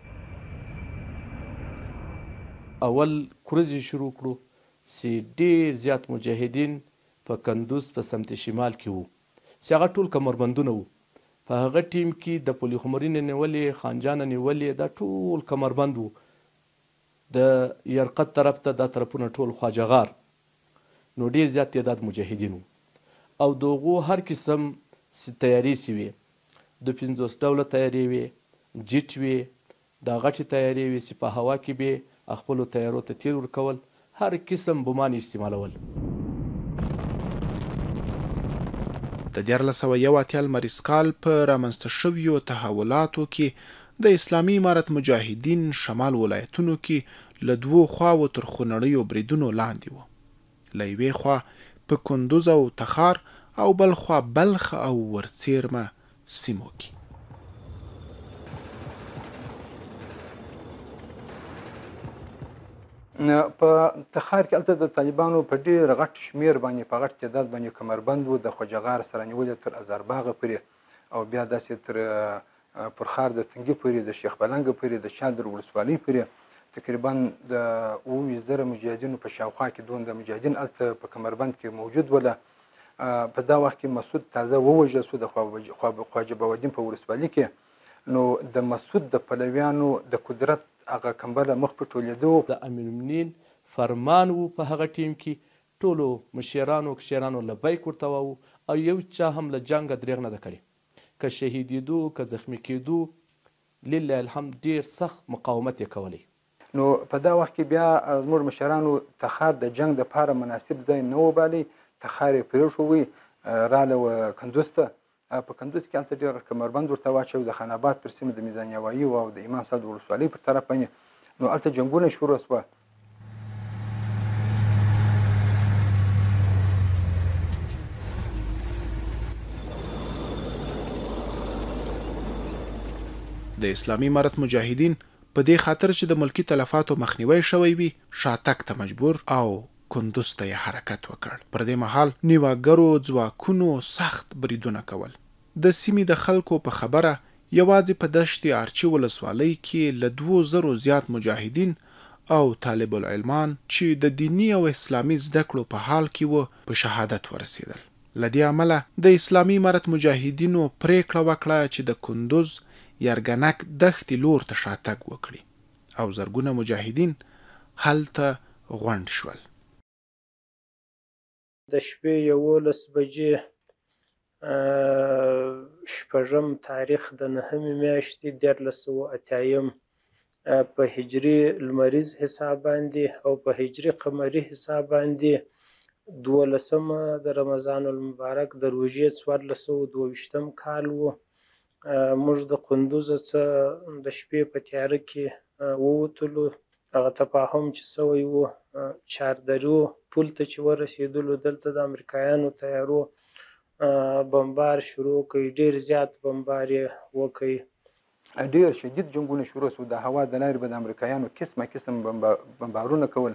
اول کرزې شروع کړو چې ډېر زیات مجاهدین په کندوز په سمت شمال کې وو، چې هغه ټول کمربندونه وو. په هغه ټیم کې د پلخمري نه نیولې، خانجانه نیولې، دا ټول کمربند وو. د یرقد طرف ته دا طرفونه ټول خواجه غار، نو ډېر زیات تعداد مجاهدین وو او د هغو هر قسم تیارې چې وې، د 50 ډوله تیارې وې، جیټ وې، دا غټې تیارې وې چې په هوا کې به خپلو تیارو ته تیر ورکول، هر قسم بمان استعمالول. د 1381 لمریز کال په رامنځته شویو تحولاتو کې د اسلامي امارت مجاهدین شمال ولایتونو کې له دوو خواوو تر خونړیو بریدونو لاندې وو، له یوې خوا په کندوز او تخار او بل خوا بلخ او ورڅېرمه سیمو کې. په تخار کې هلته د طالبانو په ډېر غټ شمېر باندې په غټ تعداد باندې کمربند و، د خواجه غار سره نیولې تر ازارباغه پورې او بیا داسې تر پرخار د تنګي پورې، د شیخ بلنګ پورې، د چادر ولسوالۍ پورې تقریبا د 27,000 مجاهدینو په شاوخوا کې دون د مجاهدین هلته په کمربند کې موجود وله. په دا وخت کې مسعود تازه ووژل شو د خواجه بهاوالدین په ولسوالي کې. نو د مسعود د پلویانو د قدرت هغه کمبله مخ په ټولېدو. د امیرالمؤمنین فرمان وو په هغه ټیم کې ټولو مشرانو کشرانو لبیک ورته واوو او یو چا هم له جنګه درېغ نه ده کړې، که شهیدېدو که زخمي کېدو لله الحمد ډېر سخت مقاومت یې کولی. نو په دا وخت کې بیا زموږ مشرانو تخار د جنګ دپاره مناسب ځای نه وبالی، تخار یې پرېښوی، راله وه کندوز ته. په کندوز کې هلته ډېر کمربند ورته واچو د خان آباد پر سیمه د میدان هوایي او د امام صاحب د ولسوالۍ پر طرف باندې. نو هلته جنګونه شروع شوه. د اسلامي امارت مجاهدین په دې خاطر چې د ملکي تلفاتو مخنیوی شوی وي، شاتګ ته مجبور او کندوز ته یې حرکت وکړ. پر دې مهال نیواکګرو ځواکونو سخت بریدونه کول. د سیمې د خلکو په خبره یوازې په دشت ارچي ولسوالۍ کې له 2000 زیات مجاهدین او طالب العلمان چې د دیني او اسلامي زده کړو په حال کې وو، په شهادت ورسېدل. له دې امله د اسلامي امارت مجاهدینو پرېکړه وکړه چې د کندوز یرګنک دښتې لور ته شاتګ وکړي او زرګونه مجاهدین هلته غونډ شول. د شپې 11 بجې شپږم تاریخ د نهمې میاشتې 1380 په هجري لمریز حساب باندې او په هجري قمري حساب باندې 12 د رمضان المبارک د روژې 1422 کال و. موږ د کندوز څخه د شپې په تیاره کې ووتلو. هغه تفاهم چې سوی و چاردرو پل ته چې ورسېدلو، دلته د امریکایانو طیارو بمبار شروع کړ، ډېر زیات بمبار یې وکړ. ډېر شدید جنګونه شروع شو. د هوا د لارې به د امریکایانو قسمه قسم بمبارونه کول.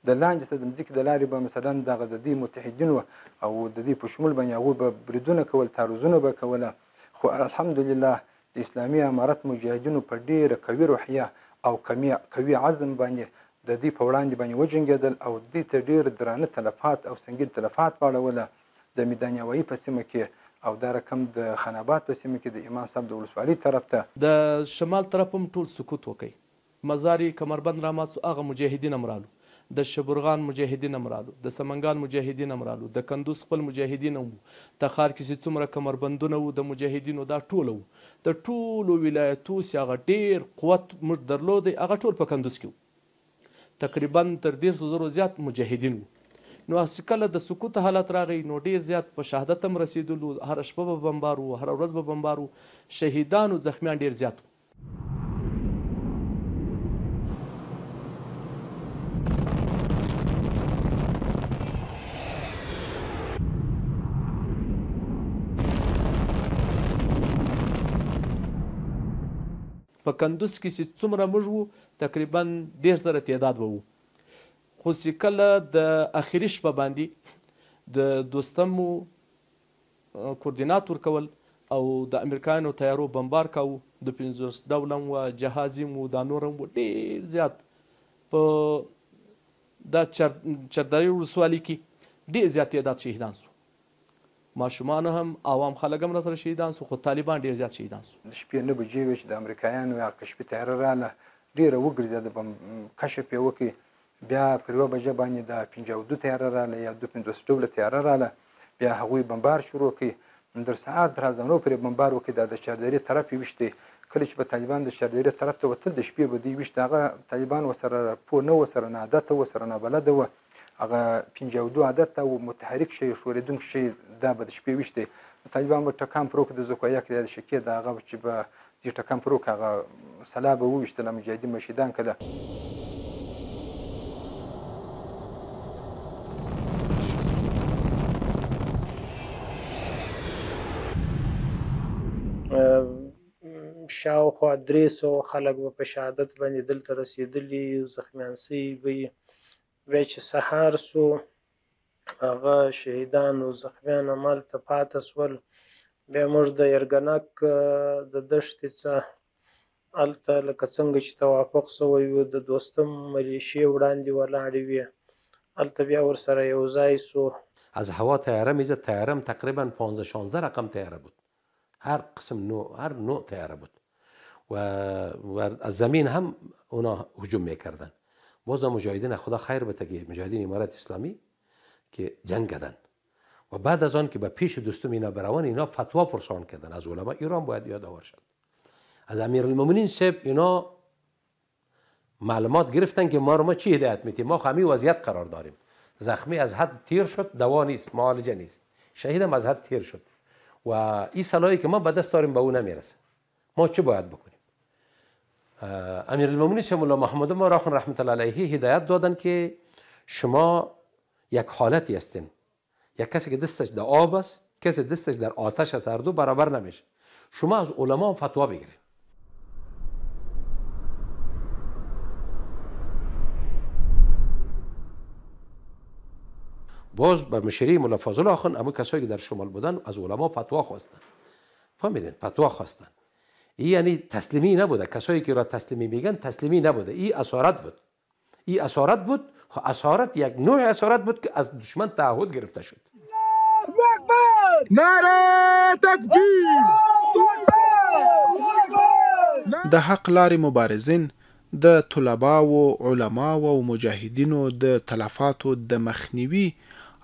د لاندې څخه د مځکې د لارې به مثلا دغه د دې متحدینو او د دې په شمول باندې هغوی به بریدونه کول، تعرضونه به کوله. خو الحمدلله د اسلامي امارت مجاهدینو په ډېره قوي روحیه او قوي عزم باندې د دوی په وړاندې باندې وجنګېدل او دوی ته ډېر درانه تلفات او سنګین تلفات واړوله د میدان هوایي په سیمه کې او دا رقم د خان آباد په سیمه کې د امام صاحب د ولسوالۍ طرف ته. د شمال طرف هم ټول سکوت وکړ، مزار یې کمربند رامات سو، هغه مجاهدین هم رالو، د شبرغان مجاهدین هم رالو، د سمنګان مجاهدین هم رالو، د کندوز خپل مجاهدین هم وو، تخار کې چې څومره کمربندونه وو د مجاهدینو دا ټوله وو. د ټولو ولایتو چې هغه ډېر قوت موږ درلودی هغه ټول په کندوز کې وو، تقریبا تر 30,000 زیات مجاهدین وو. نو هسې کله د سکوت حالت راغی نو ډېر زیات په شهادت هم رسېدلو، هره شپه به بمبار وو، هره ورځ به بمبار وو، شهیدانو زخمیان ډېر زیات وو. په کندوز کې چې څومره موږ وو تقریبا 30,000 تعداد به وو، خو چې کله د اخري شپه باندې د دوستم کوردینات ورکول او د امریکایانو طیارو بمبار کاوه، د 50 ډوله هم وه، جهازي هم وو، دا نور هم وو، ډېر زیات په دا چردرې ولسوالي کې ډېر زیات تعداد شهیدان سو. ماشومان هم عوام خلک هم راسره شهیدان سو، خو طالبان ډېر زیات شهیدان سو. د شپې 9 بجې وې چې د امریکایانو هغه کشفي طیاره راله، ډېره وګرځېده، کشف یې وکړ. بیا پر 1 بجه باندې د 52 طیاره راله یا 52 ډوله طیاره راله، بیا هغوی بمبار شروع کړ. در ساعت درازانو پرې بمبار وکړ، دا د چاردرې طرف یې ویشتی. کله چې به طالبان د چاردرې طرف ته وتل د شپې به دوی ویشت، هغه طالبان ورسره پوه نه وو، سره ناعادته وو، سره نابلده وو. هغه 52 عادت او متحرک شی، ښورېدونکی شی، دا به د شپې ویشتی. طالبان به ټکان پر وکړ د زکویک یا د شکې، د هغه چې به دوی ټکان پر وکړ هغه سلا به وویشتله، مجاهدین به شهیدان کړله. شاوخوا 300 خلک به په شهادت باندې دلته رسېدلي، زخمیان سوي به وي. بیا چې سهار سو هغه شهیدان او زخمیان همالته پاته سول. بیا موږ د یرګنک د دښتې څخه هلته لکه څنګه چې توافق شوی و، د دوستم ملیشې وړاندې ولاړې وې، هلته بیا ورسره یو ځای شو. از هوا طیاره میزد، طیاره هم تقریبا 15 16 رقم طیاره بود، هر قسم نوع، هر نوع طیاره بود و از زمین هم اونا هجوم میکردن. باز مجاهدین خدا خیر بده که مجاهدین امارت اسلامی که جنگ کردن و بعد از آن که به پیش دوستم اینا بروان، اینا فتوا پرسان کردن از علما ایران، باید یادآور شد از امیرالمومنین صاحب اینا معلومات گرفتن که ما رو ما چی هدایت میتیم، ما خمی وضعیت قرار داریم، زخمی از حد تیر شد، دوا نیست، معالجه نیست، شهیدم از حد تیر شد و این سلاحی که ما به دست داریم به او نمیرسه، ما چه باید بکنیم؟ امیرالمومنین صاحب الله محمد ما راخون رحمت الله علیه هدایت دادن که شما یک حالتی هستین، یک کسی که دستش در آب است، کسی دستش در آتش است، هر دو برابر نمیشه، شما از علما فتوا بگیرید. باز به مشری ملا فاضل آخوند اما کسایی که در شمال بودن از علما فتوا خواستن، فهمیدین؟ فتوا خواستن. این یعنی تسلیمی نبوده، کسایی که را تسلیمی میگن تسلیمی نبوده، این اسارت بود، این اسارت بود. خب اسارت یک نوع اسارت بود که از دشمن تعهد گرفته شد. نعره تکبیر. د حق لارې مبارزین د طلباو، علماو او مجاهدینو د تلفاتو د مخنیوي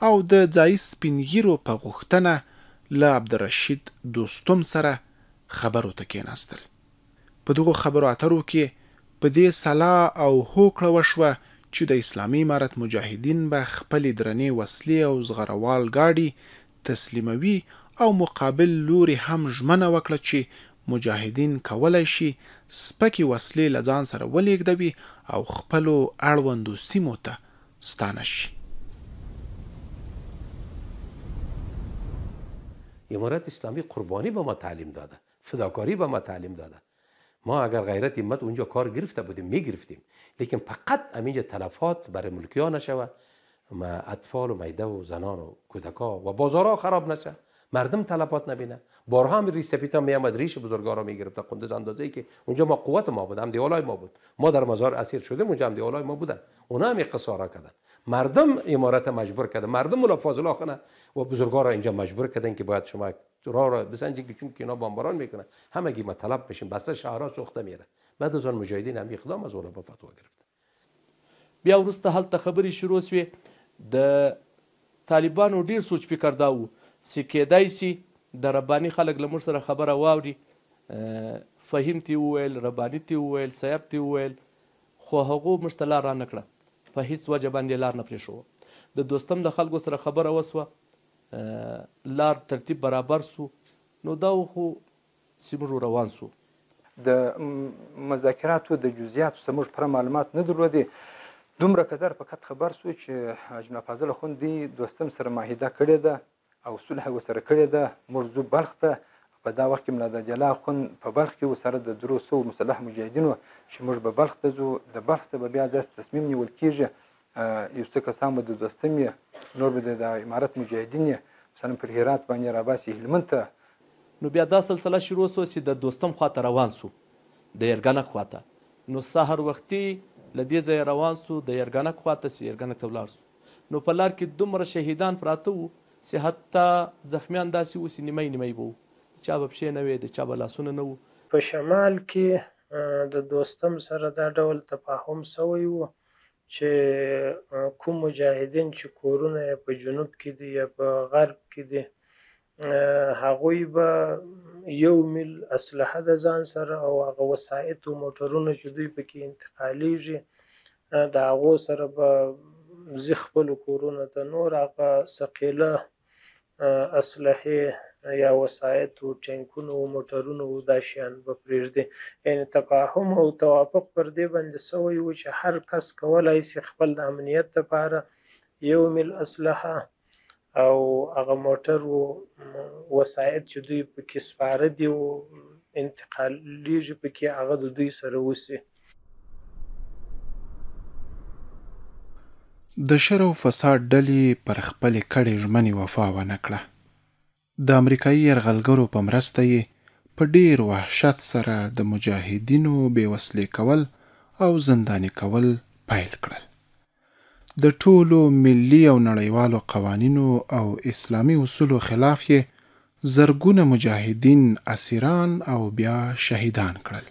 او د ځایي سپین ږیرو په غوښتنه له عبدالرشید دوستم سره خبرو ته کېناستل. په دغو خبرو اترو کې په دې سلا او هوکړه وشوه چې د اسلامي امارت مجاهدین به خپلې درنې وسلې او زغروال ګاډي تسلیموي او مقابل لوري هم ژمنه وکړه چې مجاهدین کولای شي سپکې وسلې له ځان سره ولېږدوي او خپلو اړوندو سیمو ته ستانه شي. امارت اسلامی قربانی به ما تعلیم داده، فداکاری به ما تعلیم داده. ما اگر غیرت امت اونجا کار گرفته بودیم میگرفتیم، لیکن فقط همینجا تلفات برای ملکیان نشوه، ما اطفال و میده و زنان و کودکا و بازارها خراب نشه، مردم تلفات نبینه. بارها هم ریش سفیدا میامد ریش بزرگا را میگرفت قندز، اندازه ای که اونجا ما قوت ما بود، هم دیوالای ما بود، ما در مزار اسیر شدیم، اونجا هم دیوالای ما بودن، اونا هم قصه را کردن. مردم امارت مجبور کردن، مردم ملا فاضل آخونه و بزرگا را اینجا مجبور کردن که باید شما راه را بسنجید که چون که اینا بمباران میکنن همگی ما طلب میشیم، بسته شهرها سوخته میره. بعد از آن مجاهدین هم اقدام از علما فتوا گرفت. بیا وروسته هلته خبرې شروع شوې. د طالبانو ډیر سوچ فکر دا و چې کیدای شي د رباني خلک له موږ سره خبره واوري. فهیم ته وویل، رباني ته وویل، سیاب ته وویل، خو هغو موږ ته لار رانه کړه، په هیڅ وجه باندې لار نه پرېښوه. د دوستم د خلکو سره خبره وسوه، لار ترتیب برابر سو، نو دا خو چې موږ روان سو. د مذاکراتو د جزئیاتو څخه موږ پوره معلومات نه درلودې، دومره قدر فقط خبر سو چې حاجي ملا فاضل اخوند دی دوستم سره معاهده کړې ده او صلح ورسره کړې ده. موږ ځو بلخ ته، په دا وخت کې ملا دادیاله اخوند په بلخ کې و سره د درو سوو مسلح مجاهدینو چې موږ به بلخ ته ځو، د بلخ څخه به بیا داسې تصمیم نیول کېږي، یو څه کسان به د دوستم یې، نور به د امارت مجاهدین یې، مثلا پر هرات باندې راباسي هلمند ته. نو بیا دا سلسله شروع سوه چې د دوستم خواته روان سو، د یرګنک خواته. نو سهار وختي له دې ځایه روان سو د یرګنک خواته، چې یرګنک ته ولاړ سو. نو په لار کې دومره شهیدان پراته وو چې حتی زخمیان داسې وو چې نیمه نیمه به وو، چا به پښې نه وې، د چا به لاسونه نه وو. په شمال کې د دوستم سره دا ډول تفاهم سوی و چې کوم مجاهدین چې کورونه یې په جنوب کې دي یا په غرب کې دي، هغوی به یو میل اسلحه د ځان سره او هغه وسایط او موټرونه چې دوی پکې انتقالیږي د هغو سره به ځي خپلو کورونو ته. نور هغه ثقیله اسلحې یا وسایط او ټانکونو او موټرونو او دا شیان به پرېږدي. یعنې تفاهم او توافق پر دې باندې سوی و چې هر کس کولای شي خپل د امنیت لپاره یو میل اسلحه او هغه موټر و وسایط چې دوی پکې سپاره دي او انتقالیږي پکې، هغه د دوی سره وسي. د شر او فساد ډلې پر خپلې کړې ژمنې وفا ونه کړه. د امریکایي یرغلګرو په مرسته یې په ډېر وحشت سره د مجاهدینو بې وسلې کول او زنداني کول پیل کړل. د ټولو ملي او نړیوالو قوانینو او اسلامي اصولو خلاف یې زرګونه مجاهدین اسیران او بیا شهیدان کړل.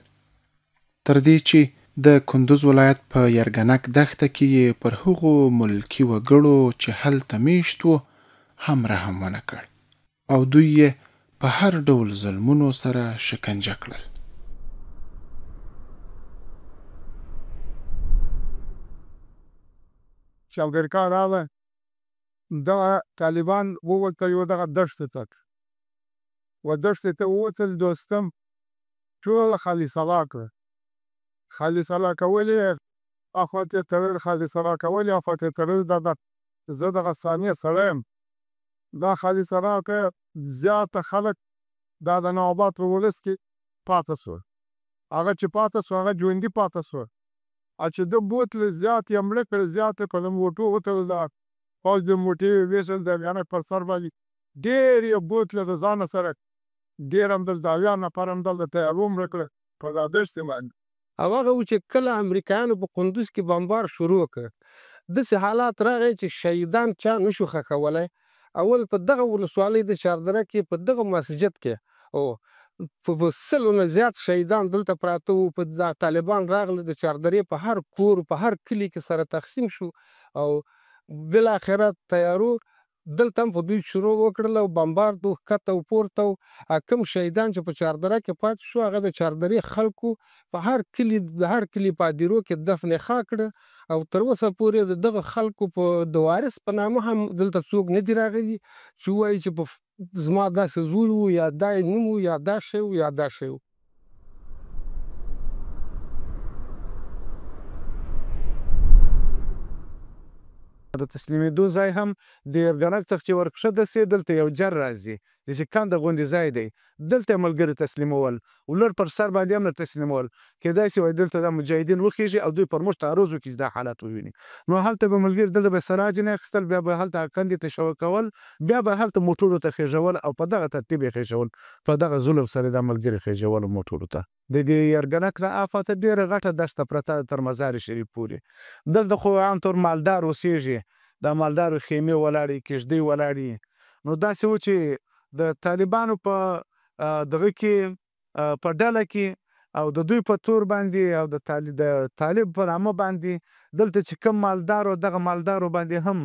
تر دې چې د کندوز ولایت په یرګنک دښته کې یې پر هغو ملکي وګړو چې هلته میشت وو هم رحم ونه کړ او دوی یې په هر ډول ظلمونو سره شکنجه کړل. چې امریکا راغله، دغه طالبان ووتل یو دغه دښتې ته، و دښتې ته ووتل. دوستم ټول خالي سلا کړه، خالي سلا کول یې اخوا ته تړل، خالي سلا کول یې اخوا ته تړل. دا زه دغه ثانیه سړی یم، دا خالي سلا کړه. زیاته خلک دا د نواباد په ولس کې پاته شول. هغه چې پاته شو هغه ژوندي پاته شول. چې ده بوتله زیات یې مړه کړل، زیات یې په لمبوټو وتړل، دا پوځ د موټې یې وویشل د افغانک پر سر باندې. ډېر یې بوتله د ځانه سره، ډېر همدلته 70 نفر همدلته طیارو مړه کړه پر دا دښتې باندې. او هغه و چې کله امریکایانو په قندوز کې بمبار شروع کړ، داسې حالات راغی چې شهیدان چا نشو ښخولی. اول په دغه ولسوالۍ د چاردره کې په دغه مسجد کې او په سلو نه زیات شهیدان دلته پراته وو. په دا طالبان راغله د چاردرې په هر کور په هر کلي کې سره تقسیم شو او بالاخره طیارو دلته هم په دوی شروع وکړل او بمبارد و، ښکته او پورته و. کوم شهیدان چې په چاردره کې پاتې شو هغه د چاردرې خلکو په هر کلي د هر کلي په ادیرو کې دفن خاک کړه او تر اوسه پورې د دغه خلکو په د وارث په نامه هم دلته څوک نه دي راغلي چې ووایي چې په زما داسې زوی و یا دا یې نوم و یا دا شی و یا دا شی و. د تسلیمېدو ځای هم د یرګنک څخه چې ورکښته سي دلته یو جر راځي، داسې کنده غوندې ځای دی، دلته یې ملګري تسلیمول، ولر پر سر باندې هم نه تسلیمول. کېدای سي وایي دلته دا مجاهدین وخېژي او دوی پر موږ تعرض وکړي چې دا حالت وویني. نو هلته به ملګري دلته به یې سلاح ځینې اخیستل، بیا به هلته کندې ته شوه کول، بیا به هلته موټرو ته خېژول او په دغه ترتیب یې خېژول. په دغه ظلم سره دا ملګري خېژول موټرو ته. د دې یرګنک نه اخوا ته ډېره غټه دښته پرته ده تر مزار شریف پورې. دلته خو عام طور مالدار اوسېږي، دا مالدارو خیمې ولاړې، کښتۍ ولاړې. نو داسې و چې د طالبانو په دغه کې په ډله کې او د دوی په تور باندې او د طالب په نامه باندې دلته چې کوم مالدارو دغه مالدارو باندې هم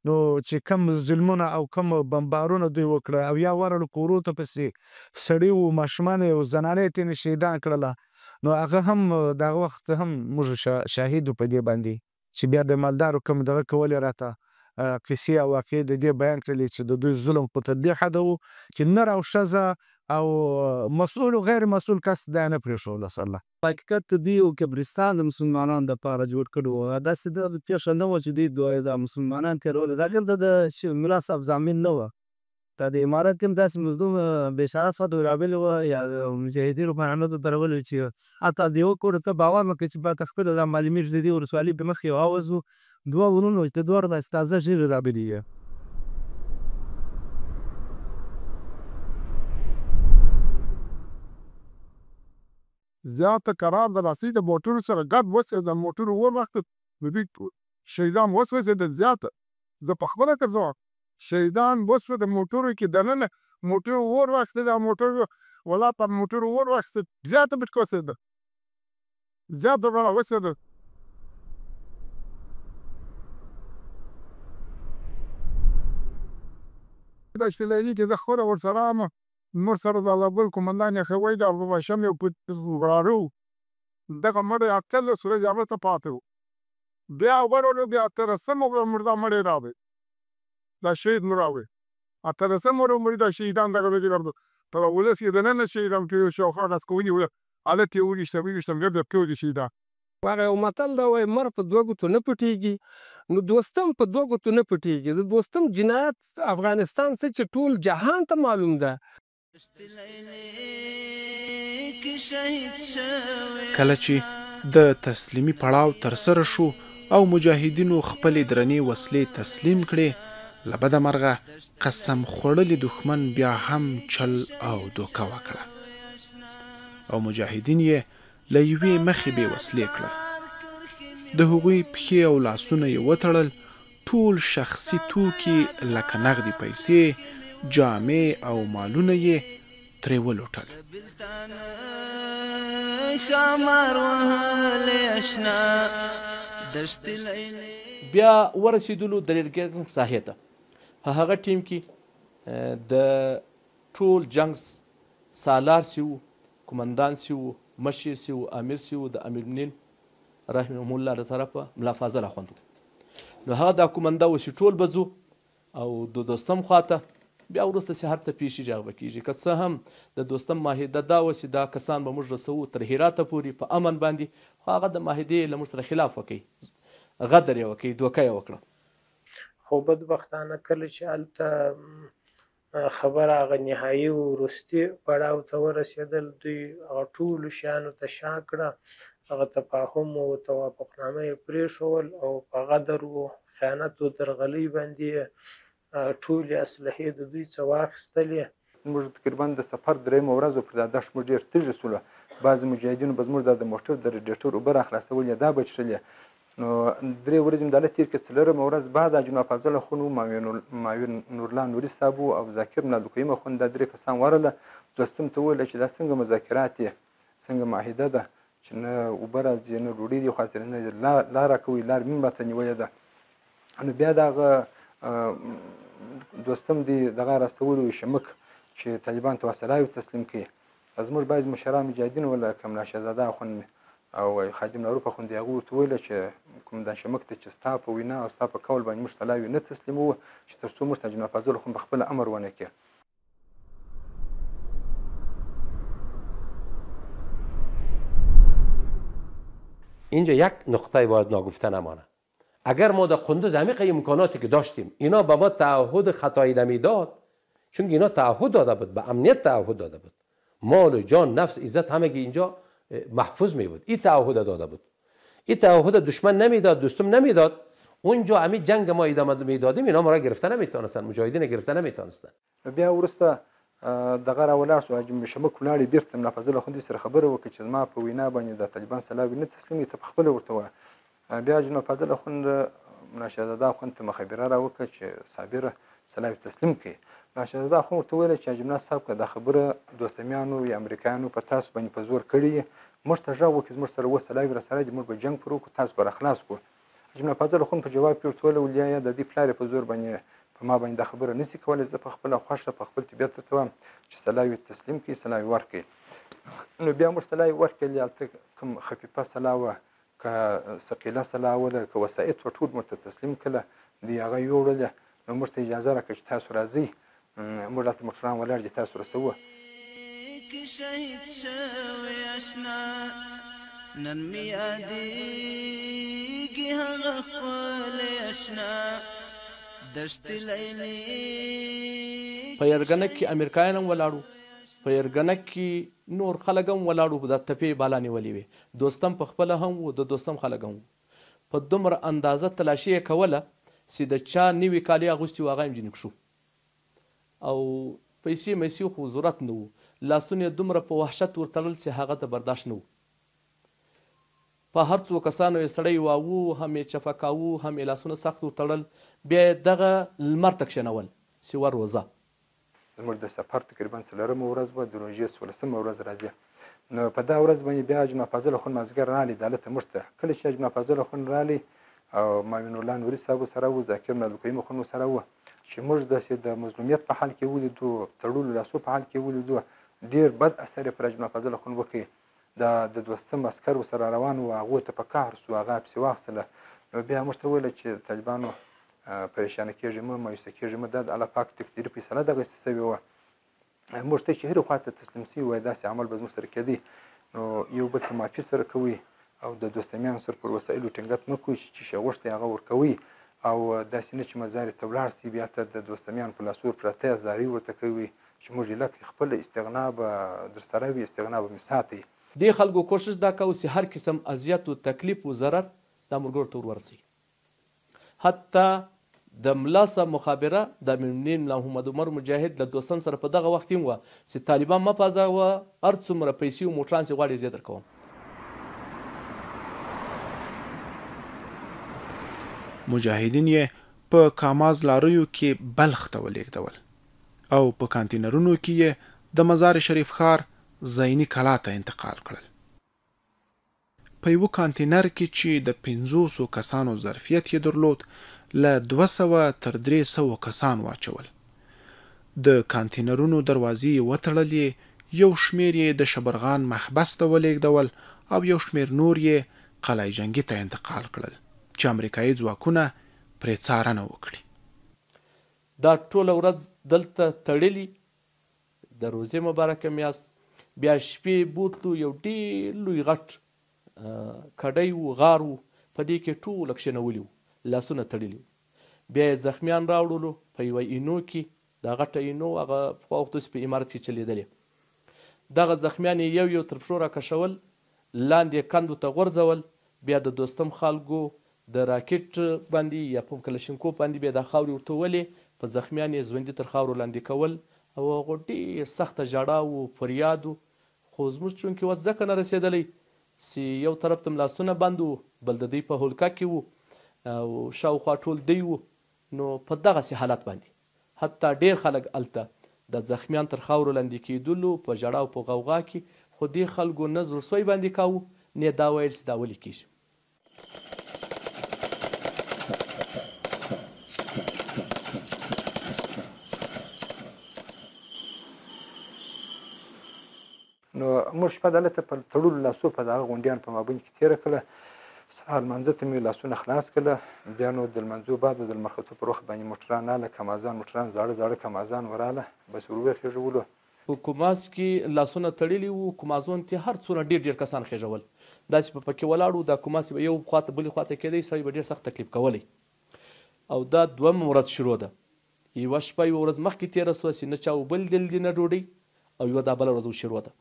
نو چې کوم ظلمونه او کوم بمبارونه دوی وکړه او یا ورغلو کورو ته پسې سړي وو، ماشومان او زنانه یې ترې شهیدان کړله. نو هغه هم دغه وخت هم موږ شاهد وو په دې باندې چې بیا د مالدارو کوم دغه کولې راته قصې او واقعې د دې بیان کړلې چې د دوی ظلم خو تر دې حده و چې نر او ښځه او مسؤل او غیر مسؤل کس دا نه پرېښوله سره. په حقیقت کې دوی یو قبرستان د مسلمانانو دپاره جوړ کړی و، داسې د پېښه نه وه چې دوی دا مسلمانان تېرول. دا دلته د ملا صاحب ضامن نه وه، دا د امارت هم داسې مظلوم بېچاره څخه راغلي وه یا مجاهدینو په نامه درولي چې حتی د یوه کور ته باور مه کوې چې باید خپله دا معلومېږي. د دې ولسوالۍ په مخ یو حوض و، دوه ورونه چې دواړه داسې تازه ږیرې راغلي وې. زیاته قرار د راسي د موټرو سره ګډ وسېدل، د موټرو اور وخت د دوی شهیدان وسوځېدل. زیاته زه په خپله ګرځوم شهیدان وسو د موټرو کې دننه موټر اور واخیست، دا موټر ولا په موټرو اور واخیست، زیاته پکې وسېدل، زیاته به وسېدل. دشت لیلي کې زه خپله ورسره یم، مور سره د الله ګل قومندان یې ښه وایي د ابوباشم یو وراره و، دغه مړی 18 ورځې هلته پاتې و. بیا ورغلو بیا اتلسمه ورځ موږ دا مړی راوړی، دا شهید مو راوړی. اتلسمه ورځ موږ دا شهیدان دغه ورځې راوړل. په ولس کې دننه شهیدان چې یو شاوخوا لاس کووني وو، هلته یې وویشتل، وویشتل ګرده پرېوتل شهیدان. هغه یو متل دا وایي مر په دوه ګوتو نه پټېږي، نو دوستم په دوه ګوتو نه پټېږي. د دوستم جنایت افغانستان څه چې ټول جهان ته معلوم ده. کله چې د تسلیمي پړاو ترسره شو او مجاهدینو خپلې درنې وسلې تسلیم کړې، له بده مرغه قسم خوړلي دښمن بیا هم چل او دوکه وکړه. او مجاهدین یې له یوې مخې بې وسلې کړل. د هغوی پښې او لاسونه یې وتړل، ټول شخصي توکي لکه نغدې پیسې، جامې او مالونه یې ترې ولوټل. بیا ورسېدلو د ریلګېټ ساحې ته. په هغه ټیم کې د ټول جنګ سالار سی وو، قومندان سی وو، مشر سی وو، امیر سی وو، د امیرالمؤمنین رحمهم الله له طرفه ملا فاضل اخوند وو. نو هغه دا قومنده و چې ټول به ځو او د دوستم خواته. بیا وروسته چې هر څه پېښېږي هغه به کېږي. که څه هم د دوستم معاهده دا وه چې دا کسان به موږ رسوو تر هراته پورې په امن باندې، خو هغه د معاهدې له موږ سره خلاف وکړي، غدر یې وکړي، دوکه یې وکړه. خو بدبختانه کله چې هلته خبره هغه نهایي او وروستي پړاو ته ورسېدل، دوی هغه ټولو شیانو ته شا کړه، هغه تفاهم او توافقنامه یې پرېښول او په غدر و خیانت و درغلۍ باندې ټولې اسلحې د دوی څه واخیستلې. موږ تقریبا د سفر درېیمه ورځ وه، پر دا دښت موږ ډېر تږي شولو. بعضې مجاهدینو به زموږ دا د موټر د رډیټر اوبه راخلاصولې، دا به څښلې. نو درې ورځې مې دالته تېر کړې. څلورمه ورځ بعد حاجي ملا فاضل اخوند و، معاون نورالله نوري صاحب و او ذاکر ملا عبدالقیوم اخوند، دا درې کسان ورغله. دوستم ته وویل چې دا څنګه مذاکرات دي، څنګه معاهده ده چې نه اوبه راځي، نه ډوډۍ دي خوا نه لار راکوي، لار مې راته نیولې ده. نو بیا د هغه دوستم دی دغه راستولو شمک چې طالبان ته وسلاوې تسلیم کړي. زموږ بعضې مشران مجاهدین وه لکه ملا شهزاده اخوند او خادم معروف اخوند، هغوی ورته وویل چې قومندان شمک ته چې ستا په وینا او ستا په قول باندې موږ سلاوې نه تسلیموو چې تر څو موږ ته حاجي ملا فاضل اخوند په خپله امر ونه کړي. اینجا یک نقطه باید ناگفته نمانه. اگر ما در قندوز عمیق امکاناتی که داشتیم اینا به ما تعهد خطایی نمیداد، چون اینا تعهد داده بود، به امنیت تعهد داده بود، مال و جان نفس عزت همگی اینجا محفوظ می بود. این تعهد داده بود، این تعهد دشمن نمیداد، دوستم نمیداد. اونجا امی جنگ ما ادامه میدادیم اینا ما را گرفته نمیتونستن، مجاهدین گرفته نمیتونستن. بیا وروسته دغه را ولاړ شو، حاجي شمک ولاړې بیرته ملا فاضل اخوندي سره خبره وکړه چې زما په وینا باندې د طالبان سلاوې نه تسلیموي، ته په خپله ورته ووایه. بیا حاجي ملا فاضل اخوند ملا شهزاده اخوند ته مخابره را وکړه چې صابره سلاوې تسلیم کړي. ملا شهزاده اخوند ورته وویل چې حاجي ملا صاحب که دا خبره دوستمیانو یا امریکایانو په تاسو باندې په زور کړې، موږ ته غږ وکړي، زموږ سره اوس سلاوې راسره دي، موږ به جنګ پر وکړو، تاسو به راخلاص کړو. حاجي ملا فاضل اخوند په جواب کې ورته وویل ولیا د دې پلار یې په زور باندې په ما باندې دا خبره نه شي کولی، زه په خپله خوښه په خپل طبیعت درته وایم چې سلاوې تسلیم کړي، سلاوې ورکړي. نو بیا موږ سلاوې ورکړلې، هلته کوم خفیفه سلا وه که ثقیله سلا وه که وسایط وه، ټول موږ ته تسلیم کړله، دوی هغه یوړلې. نو موږ ته اجازه راکړه چې تاسو راځئ، موږ هلته موټران ولاړ دي، تاسو رسوو. شهید شوی اشنا نن مې یادېږي هغه ښکلی اشنا دشتې لیلې. په یرګنک کې امریکایان هم ولاړ وو، په یرګنک کې نور خلک هم ولاړ وو، دا تپې بالا نیولې وې. دوستم په خپله هم و، د دوستم خلک هم وو. په دومره اندازه تلاشي یې کوله چې د چا نوي کالي اغوستي وو هغه هم ځینې کښو، او پیسې میسې خو ضرورت نه وو. لاسونه یې دومره په وحشت ورتړل چې هغه ته برداشت نه وو. په هر څو کسانو یې سړی واوو، هم یې چفه کاوو، هم یې لاسونه سخت ورتړل. بیا یې دغه لمر ته کښېنول چې ور روزه. زموږ د سفر تقریبا څلورمه ورځ وه، د روژې څوارلسمه ورځ راځي. نو په دا ورځ باندې بیا حاجي ملا فاضل اخوند مازدیګر راغلی دالته موږ ته. کله چې حاجي ملا فاضل اخوند راغلی او معاون الله نوري صاحب ورسره و، ذاکر ملا عبدالقیوم اخوند ورسره و، چې موږ داسې د مظلومیت په حال کې ولیدو، تړلو لاسو په حال کې ولیدو، ډېر بد اثر یې پر حاجي ملا فاضل اخوند وکړ. دا د دوستم عسکر ورسره روان و، هغو ته په قهر شو، هغه پسې واخیستله. نو بیا موږ ته وویل چې طالبانو پریشانه کېږي مه، مایوسه کېږي مه، دا د الله پاک تقدیري فیصله دغسې شوې وه. موږ ته چې هرې خوا ته تسلیم شوي وای داسې عمل به زموږ سره کېدی. نو یو بل ته معافي سره کوئ او د دوستمیانو سره پر وسایلو ټینګت مه کوئ چې څه شی غوښتی هغه ورکوئ، او داسې نه چې مزارې ته ولاړ شئ بیا ته د دوستمیانو په لاسو پراته یاست، زارۍ ورته کوئ چې موږ ایله کړئ، خپله استغنا به درسره وي، استغنا به مې ساتئ. دې خلکو کوشش دا کاوه چې هر قسم اذیت و تکلیف و ضرر دا ملګرو ته ور ورسوي، حتی د ملا صاحب مخابره د امیرالمؤمنین ملا محمد عمر مجاهد له دوستم سره په دغه وخت هم وه چې طالبان مه پاځوه، هر څومره پیسې او موټران چې غواړې زه یې درکوم. مجاهدین یې په کاماز لاریو کې بلخ ته ولېږدول او په کانتینرونو کې یې د مزار شریف ښار زیني کلا ته انتقال کړل. په یوه کانتینر کې چې د پنځوسو کسانو ظرفیت یې درلود، له 200 تر 300 کسان واچول. د کانتینرونو دروازې یې وتړلې، یو شمېر یې د شبرغان محبس ته ولېږدول او یو شمېر نور یې قلعه جنګي ته انتقال کړل چې امریکايي ځواکونه پرې څارنه وکړي. دا ټوله ورځ دلته تړلي، د روژې مبارکه میاشت، بیا شپې بوتلو، یو ډېر لوی غټ کډی و، غار و، په دې کې ټوله کښېنولي وو، لاسونه تړلي وو. بیا یې زخمیان راوړلو په یوه اینو کې، دا غټه اینو هغه پخوا وختو چې په امارت کې چلېدلې، دغه زخمیان یې یو یو تر پښو راکشول، لاندې یې کندو ته غورځول، بیا د دوستم خلکو د راکټ باندې یا په کلشینکوف باندې بیا دا خاورې ورتولې، په زخمیان یې ژوندي تر خاورو لاندې کول او هغو ډېر سخته ژړا و، فریاد و، خو زموږ چونکې وس ځکه نه رسېدلی چې یو طرف ته مو لاسونه بند وو، بل د دوی په هولکه کې وو او شاوخوا ټول دوی وو، نو په دغسې حالت باندې حتی ډېر خلک هلته د زخمیان تر خاورو لاندې کېدلو په ژړا او په غوغا کې، خو دې خلکو نه زړه سوی باندې کاوه، نه یې دا ویل چې دا ولې کېږي. نو موږ شپه دلته په تړلو لاسو په دغه غونډیان په مابین کې تېره کړه. سهار لمانځه ته مې لاسونه خلاص کړه، بیا نو د لمانځو بعد د لمر ختو پر وخت باندې موټران راله، کمازان موټران، زاړه زاړه کمازان وراله، بس ور وخېژولو. په کوماز کې لاسونه تړلي وو، کومازون ته هر څونه ډېر ډېر کسان خېژول، داسې به پکې ولاړ وو، دا کوماز به یو خوا ته بلې خوا ته کېدی، سړی به ډېر سخت تکلیف کولی. او دا دویمه ورځ شروع ده، یوه شپه یوه ورځ مخکې تېره شوه چې نه چا اوبه لیدلې دي نه ډوډۍ، او یوه دا بله ورځ اوس شروع ده.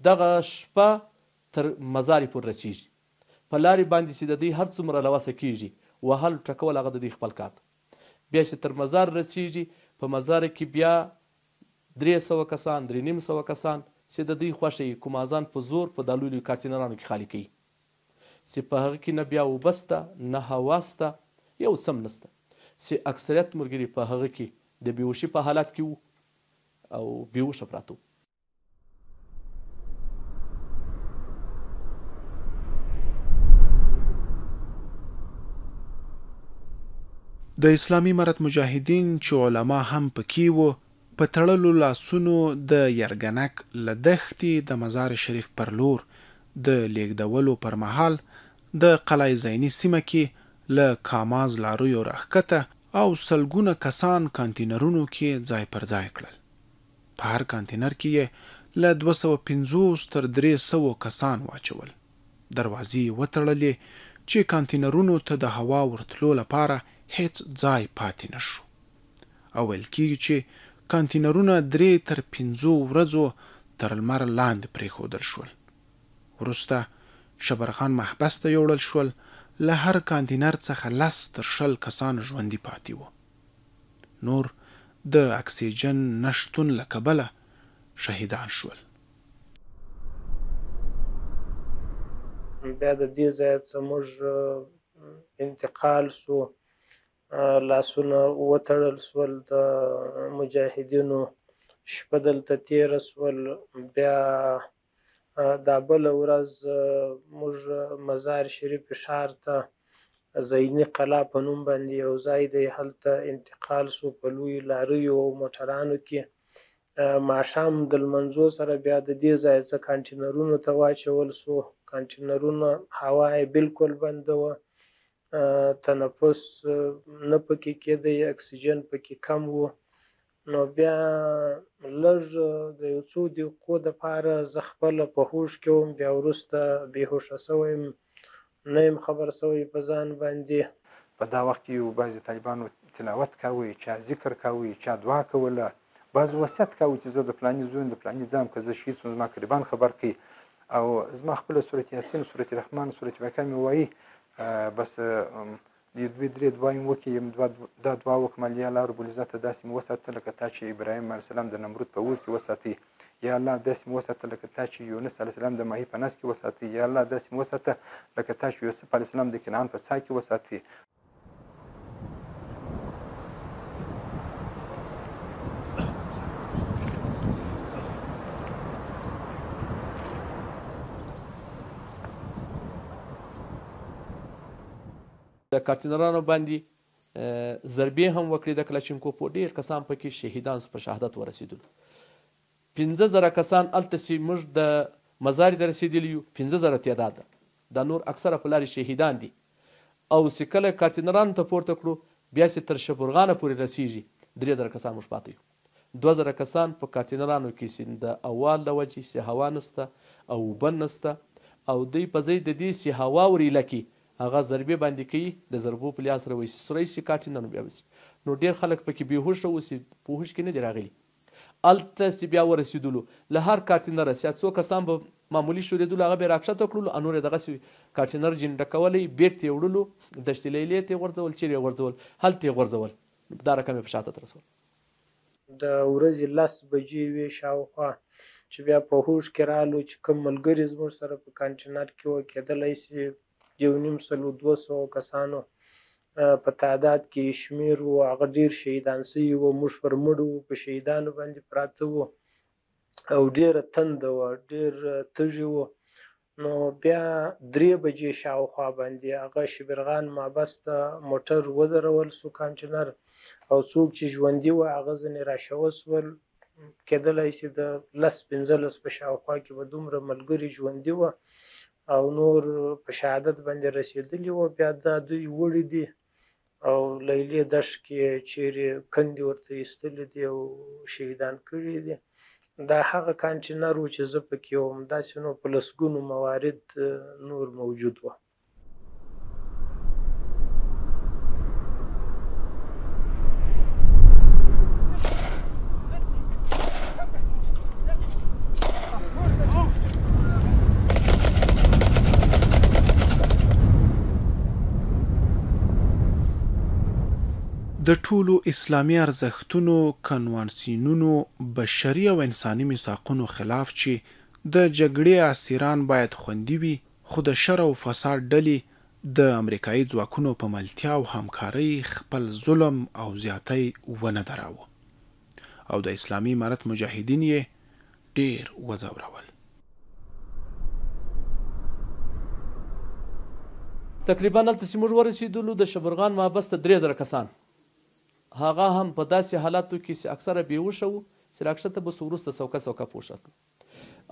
دغه شپه تر مزارې پورې رسېږي، په لارې باندې چې د دوی هر څومره له وسه کېږي وهل ټکول هغه د دوی خپل کار ده. بیا چې تر مزار رسېږي، په مزار کې بیا 300 کسان، 350 کسان چې د دوی خوښه وي کومازان په زور په دا لوی لوی کارتینرانو کې خالي کوي، چې په هغه کې نه بیا اوبه شته نه هوا شته، یو څه هم نشته، چې اکثریت ملګري په هغه کې د بېهوښي په حالت کې وو او بېهوښه پراته وو. د اسلامي امارت مجاهدین چې علما هم پکې وو، په تړلو لاسونو د یرګنک له دښتې د مزار شریف پر لور د لېږدولو پر مهال د قلعه زیني سیمه کې له کاماز لاریو راښکته او سلګونه کسان کانتینرونو کې ځای پر ځای کړل. په هر کانتینر کې یې له 250 تر 300 کسان واچول. دروازې یې وتړلې چې کانتینرونو ته د هوا ورتلو لپاره هېڅ ځای پاتې نه شو. او ویل کېږي چې کانتینرونه 3 تر 5 ورځو تر لمر لاندې پرېښودل شول. وروسته شبرغان محبس ته یوړل شول. له هر کانتینر څخه 10 تر 20 کسان ژوندي پاتې وو. نور د اکسیجن نه شتون له کبله شهیدان شول. بیا د دې ځایه څخه موږ انتقال شو، لاسونه وتړل شول، د مجاهدینو شپه دلته تېره شول. بیا دا بله ورځ موږ مزار شریف ښار ته زیني قلا په نوم باندې یو ځای دی، هلته انتقال شو په لویو لاریو او موټرانو کې. ماښام د لمانځو سره بیا د دې ځای څخه کانټینرونو ته واچول شو. کانټینرونه هوا یې بالکل بنده وه، تنفس نه پکې کېدی، اکسیجن پکې کم و. نو بیا لږ د یو څو دقیقو دپاره زه خپله په هوښ کې وم، بیا وروسته بېهوښه شوی یم، نه یم خبر شوی په ځان باندې. په دا وخت کې یو بعضې طالبانو تلاوت کاوه، چا ذکر کاوه، چا دعا کوله، بعضو وصیت کاوه چې زه د فلاني زوی یم، د فلاني ځم، که زه شهید شوم زما قریبان خبر کړئ. او زما خپله سورت یاسین، سورت رحمان، سورت واقعه مې وایي، بس یو دوې درې دعاوې مې وکړې، یم دعا دا دعا وکړم، یا الله رب العزته داسې مې وساته لکه تا چې ابراهیم علیه السلام د نمرود په اور کې وساتی، یا الله داسې مې وساته لکه تا چې یونس علیه السلام د ماهي په نس کې وساتی، یا الله داسې مې وساته لکه تا چې یوسف علیه السلام د کنعان په څاه کې وساتی. د کارتینرانو باندې ضربې هم وکړې د کلاشینکوفو، ډېر کسان پکې شهیدان سو، په شهادت ورسېدلو. 5000 کسان هلته چې موږ د مزارې ته رسېدلي یو، 5000 تعداد ده، دا نور اکثره په لارې شهیدان دي. او چې کله کارتینرانو ته پورته کړو، بیا چې تر شبرغانه پورې رسېږي 3000 کسان موږ پاتې یو. 2000 کسان په کارتینرانو کې چې د اول له وجې چې هوا نشته او اوبه نشته، او دوی په ځای د دې چې هوا ور ایله کړي هغه ضربې باندې کوي، د ضربو په لحاظ سره وایي چې سوری شي کارتینر، نو بیا به شي. نو ډېر خلک پکې بېهوښه وو چې په هوښ کې نه دي راغلي. هلته چې بیا ورسېدلو له هر کارتینره چې څو کسان به معمولي ښورېدلو هغه به یې راکښته کړلو، او نور یې دغسې کارتینر جنډه کولی، بېرته یې وړلو، دشتې لیلې ته یې غورځول، چېرې یې غورځول، هلته یې غورځول. دا رقم یې په شاته رسول. د ورځې 10 بجې وې شاوخوا چې بیا په هوښ کې رالو، چې کوم ملګري زموږ سره په کانټینر کې وه، کېدلی شي 150 200 کسانو په تعداد کې شمېر و، هغه ډېر شهیدان سوي وو. موږ پر مړو وو، په شهیدانو باندې پراته وو، او ډېره تنده وه، ډېر تږي وو. نو بیا 3 بجې شاوخوا باندې هغه شبرغان محبس ته موټر ودرول سو کانټینر، او څوک چې ژوندي وه هغه ځنې راشوه سول. کېدلی شي د 10 15 په شاوخوا کې به دومره ملګري ژوندي وه، او نور په شهادت باندې رسېدلي وو. بیا دا دوی وړي دي او لیلې دښت کې چیرې کندې ورته ایستلي دي او شهیدان کړي دي. دا هغه کانټینر و چې زه پکې وم. داسې نو په لسګونو موارد نور موجود وه. د ټولو اسلامي ارزښتونو، کنوانسیونونو، بشري او انساني میثاقونو خلاف چې د جګړې اسیران باید خوندي وي، خو د شر او فساد ډلې د امریکايي ځواکونو په ملتیا او همکارۍ خپل ظلم او زیاتی ونه دراوه او د اسلامي امارت مجاهدین یې ډېر وځورول. تقریبا هلته چې موږ ورسېدلو د شبرغان محبس ته 3000 کسان، هغه هم په داسې حالاتو کې چې اکثره بې هوښه وو، چې راکښته به سو وروسته سوکه سوکه پوه شول.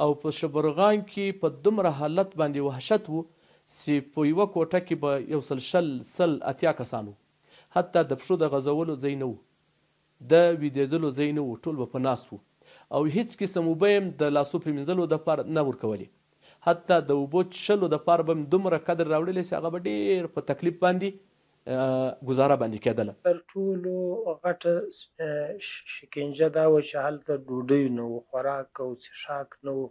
او په شبرغان کې په دومره حالت باندې وحشت وو چې په یوه کوټه کې به 120 180 کسان وو، حتی د پښو د غځولو ځای نه وو، د ویدېدلو ځای نه وو، ټول به په ناست وو، او هیڅ قسم اوبه یې هم د لاسو پرېمینځلو دپاره نه ورکولې، حتی د اوبو څښلو دپاره به هم دومره قدر راوړلې چې هغه به ډېر په تکلیف باندې ګزاره باندې کېدله. تر ټولو غټه شکنجه دا وه چې هلته ډوډۍ نه وو، خوراک او څښاک نه وو.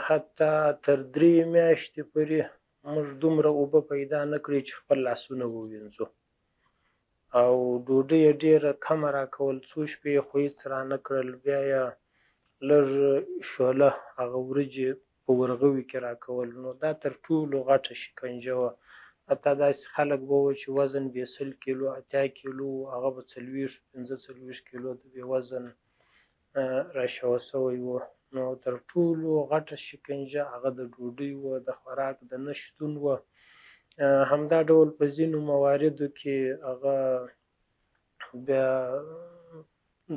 حتی تر 3 میاشتې پورې موږ دومره اوبه پیدا نه کړې چې خپل لاسونه ووینځو، او ډوډۍ یې ډېره کمه راکول. څو شپې یې خو هېڅ رانه کړل، بیا یې لږ شوله هغه وریجې په ورغوي کې راکول. نو دا تر ټولو غټه شکنجه وه. حتی داسې خلک به وو چې وزن به یې 100 کیلو 80 کیلو، هغه به 40 45 کیلو ته به وزن راشوه شوی و. نو تر ټولو غټه شکنجه هغه د ډوډۍ وه، د خوراک د نه شتون وه. همدا ډول په ځینو مواردو کې هغه بیا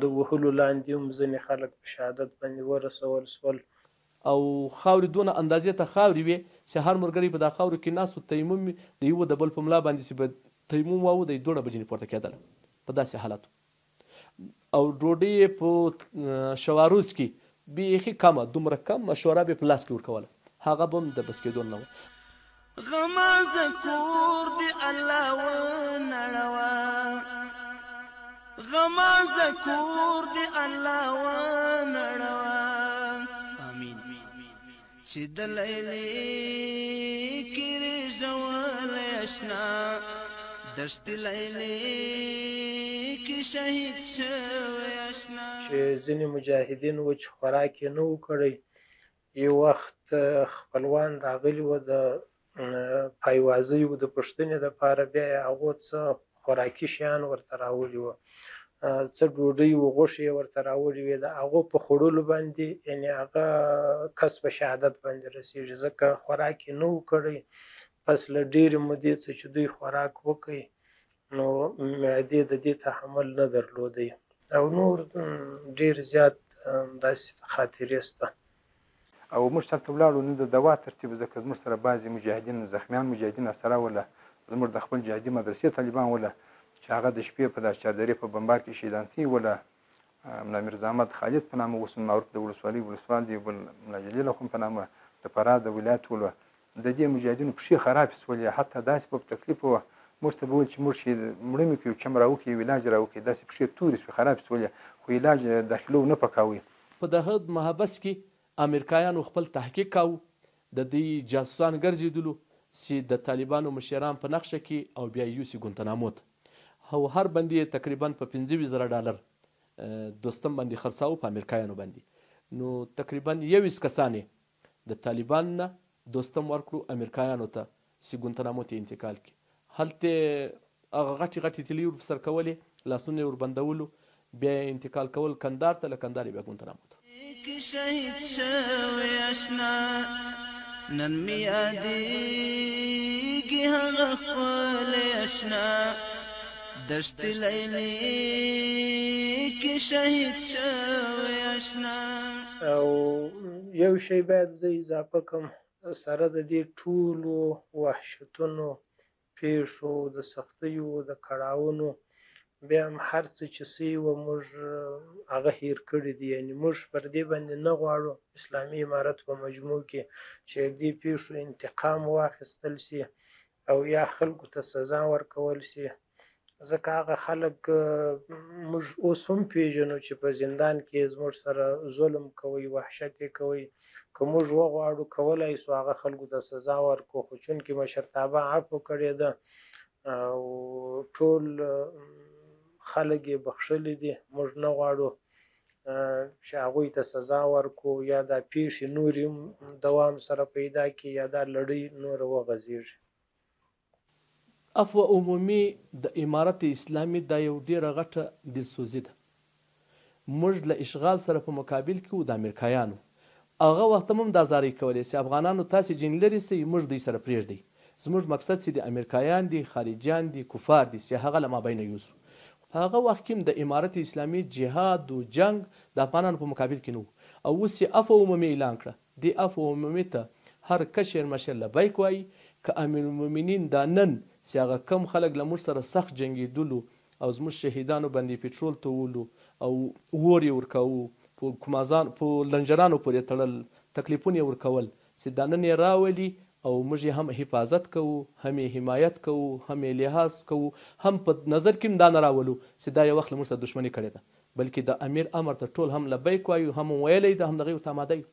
د وهلو لاندې هم ځینې خلک په شهادت باندې ورسول شول. او خاورې دونه اندازې ته خاورې وې چې هر ملګری په دا خاورو کې ناست و، تیمم د یوه د بل په ملا باندې چې به تیمم واوه دی دوړه به ځینې پورته کېدله په داسې حالت. او ډوډۍ یې په شواروز کې بیخي کمه، دومره کمه شورا به یې په لاس کې ورکوله، هغه به هم د بس کېدو نه وه. غمازه کور دې الله ونړوه، غمازه کور دې الله ونړوه، امین. چې د لیلې کې رېږولی اشنا، دشت لیلی کې شهید شوی اشنا. چې ځینې مجاهدین وو چې خوراک یې نه و کړی، یو وخت خپلوان راغلي وو د پایوازۍ و د پوښتنې دپاره، بیا یې هغو څه خوراکي شیان ورته راوړي وو، څه ډوډۍ و غوښې یې ورته راوړي وې. د هغو په خوړلو باندې یعنې هغه کس په شهادت باندې رسېږي، ځکه خوراک یې نه و کړی. پس له ډېرې مودې څه چې دوی خوراک وکړي نو معدې د دې تحمل نه درلودی. او نور ډېر زیات داسې خاطرې شته. او موږ چې هلته ولاړو نو د دوا ترتیب، ځکه زموږ سره بعضې مجاهدین زخمیان مجاهدین سره وله، زموږ د خپل جهادي مدرسې طالبان وله چې هغه د شپې په دا چاردرې په بمبار کې شهیدان شوي وله. ملا میرزا احمد خالد په نامه اوس معروف د ولسوالۍ ولسوال دی، بل ملا جلیل اخوند په نامه د فراه د ولایت وله. د دې مجاهدینو پښې خرابې شولې، حتی داسې په تکلیف وه، موږ ته به ویل چې موږ چې مړه مې کړو چم راوکړي، یو علاج راوکړي، داسې پښې تورې شوې خرابې شولې، خو علاج داخلو نه پکاوی. په دغه محبس کې امریکایانو خپل تحقیق کاوه، د دوی جاسوسان ګرځېدلو چې د طالبانو مشران په نقشه کې او بیا یې یوسي ګونتنامو ته، او هر بندي یې تقریبا په 25,000 ډالر دوستم باندې خرڅاوه په امریکایانو باندې. نو تقریبا 21 کسان یې د طالبان نه دوستم ورکړو امریکایانو ته چې ګونتنامو ته انتقال کړي. هلته هغه غټې غټې تیلې ور په سر کولې، لاسونه یې وربندولو، بیا یې انتقال کول کندهار ته، له کندهار یې بیا ګونتنامو ته. کې شهید شوی اشنا نن مې یادېږي هغه ښکلی اشنا، دشت لیلی کې شهید شوی اشنا. او یو شی باید زه اضافه کړم، سره د دې ټولو وحشتونو پیښو، د سختیو، د کړاوونو، بیا هم هر څه چې سوي وه موږ هغه هېر کړي دي. یعنې موږ پر دې باندې نه غواړو اسلامي امارت په مجموع کې چې دې پیښو انتقام واخیستل شي او یا خلکو ته سزا ورکول شي، ځکه هغه خلک موږ اوس هم پیژنو چې په زندان کې زموږ سره ظلم کوي، وحشت یې کوي. که موږ وغواړو کولای شو هغه خلکو ته سزا ورکړو، خو چونکې مشرتابه عفو کړې ده او ټول خلک یې بخښلي دي، موږ نه غواړو چې هغوی ته سزا ورکړو یا دا پیښې نورې هم دوام سره پیدا کړي یا دا لړۍ نوره وغځېږي. عفو عمومي د امارت اسلامي دا یو ډیره غټه دلسوزي ده. موږ له اشغال سره په مقابل کې وو د امریکایانو، هغه وخت هم دا زارۍ کولې چې افغانانو تاسې جین لرې سئ، موږ دوی سره پرېږدئ. زموږ مقصد چې د امریکایان دي، خارجیان دي، کفار دي، چې هغه له مابینه یوسو. په هغه وخت کې هم د امارت اسلامي جهاد و جنګ د افغانانو په مقابل کې نه وو، او اوس یې عفو عمومي اعلان کړه. دې عفو عمومي ته هر کشر مشر لبیک وایي. که امیرالمؤمنین دا نن چې هغه کم خلک له موږ سره سخت جنګېدلو او زموږ شهیدانو باندې پټرول توولو او اور یې ورکاوه، په کومازان په لنجرانو پورې تړل، تکلیفونه یې ورکول، چې دا نن یې راولي او موږ یې هم حفاظت کوو، هم یې حمایت کوو، هم یې لحاظ کوو، هم په نظر کې هم دا نه راولو چې دا یو وخت له موږ سره دښمني کړې ده، بلکې د امیر امر ته ټول هم لبیک وایو، هم ویلی ده، هم د هغې ورته اماده یو.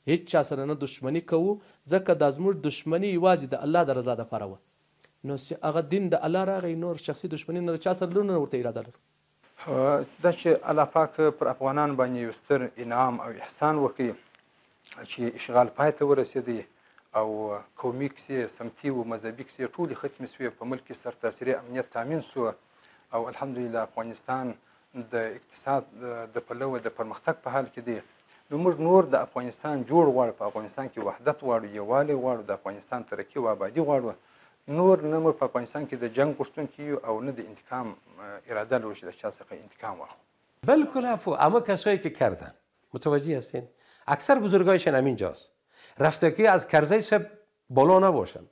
هیڅ چا سره نه دښمني کوو، ځکه دا زموږ دښمني یوازې د الله د رضا دپاره وه. نو چې هغه دین د الله راغی، نور شخصي دښمني نه له چا سره لرو نه ورته اراده لرو. دا چې الله پاک پر افغانانو باندې یو ستر انعام او احسان وکړي چې اشغال پای ته ورسېدی او قومي کیسې، سمتي او مذهبي کیسې ټولې ختمې شوې، په ملک کې سرتاسري امنیت تامین شو او الحمدلله افغانستان د اقتصاد د پلوه د پرمختګ په حال کې دی. نو موږ نور د افغانستان جوړ غواړو، په افغانستان کې وحدت غواړو، یووالی غواړو، د افغانستان ترقي او آبادي غواړو. نور نه موږ په افغانستان کې د جنګ غوښتونکي یو او نه د انتقام اراده لرو چې د چا څخه انتقام واخلو. بالکل عفو، اما کسایی که کردن متوجه هستین، اکثر بزرگایشان همینجاست، رفته که از کرزی صاحب بالا نباشن،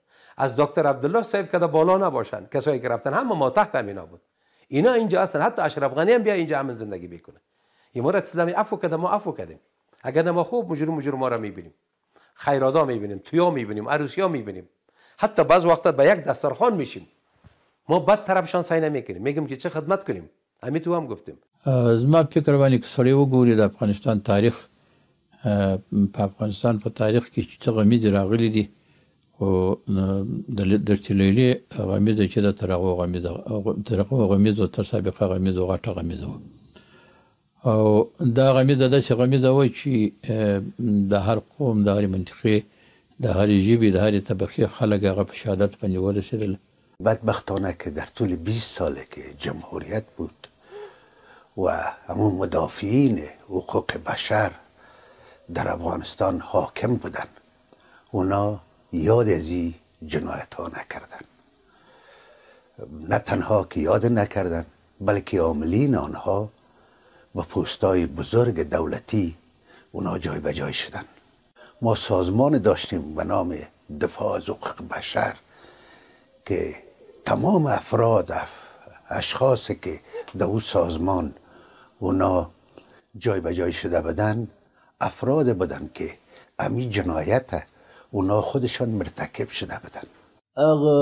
از دکتر عبدالله صاحب که بالا نباشن، کسایی که رفتن همه ما تحت همینا بود، اینا اینجا هستن. حتی اشرف غنی هم بیا اینجا همین زندگی بکنه. امارت اسلامی عفو کرده، ما عفو کردیم. اگر نه ما خوب مجرم ما را میبینیم، خیرادا میبینیم، تویا میبینیم، عروسیا میبینیم، حتی بعض وقتا به یک دسترخوان میشیم. ما بد طرفشان سعی نمیکنیم، میگیم که چه خدمت کنیم. همین تو هم گفتیم. زما فکر باندې که سړی وګوري د افغانستان تاریخ، په افغانستان په تاریخ کې چې څه غمیزې راغلي دي، خو د دښتې لیلې غمیزه چې ده تر هغو غمیزه تر هغو غمیزو تر سابقه غمیزو غټه غمیزه وه. او دا غمیزه داسې غمیزه وه چې د هر قوم، د هرې منطقې، د هرې ژبې، د هرې طبقې خلک هغه په شهادت باندې ورسېدل. بدبختانه که در طول 20 ساله که جمهوریت بود و همون مدافعین حقوق بشر در افغانستان حاکم بودن، اونا یاد از این جنایت ها نکردن. نه تنها که یاد نکردن، بلکه عاملین آنها با پست‌های بزرگ دولتی اونا جای به جای شدن. ما سازمان داشتیم به نام دفاع از حقوق بشر که تمام افراد، اشخاصی که در او سازمان اونا جای به جای شده بودن، افراد بودن که امی جنایت اونا خودشان مرتکب شده بودن. هغه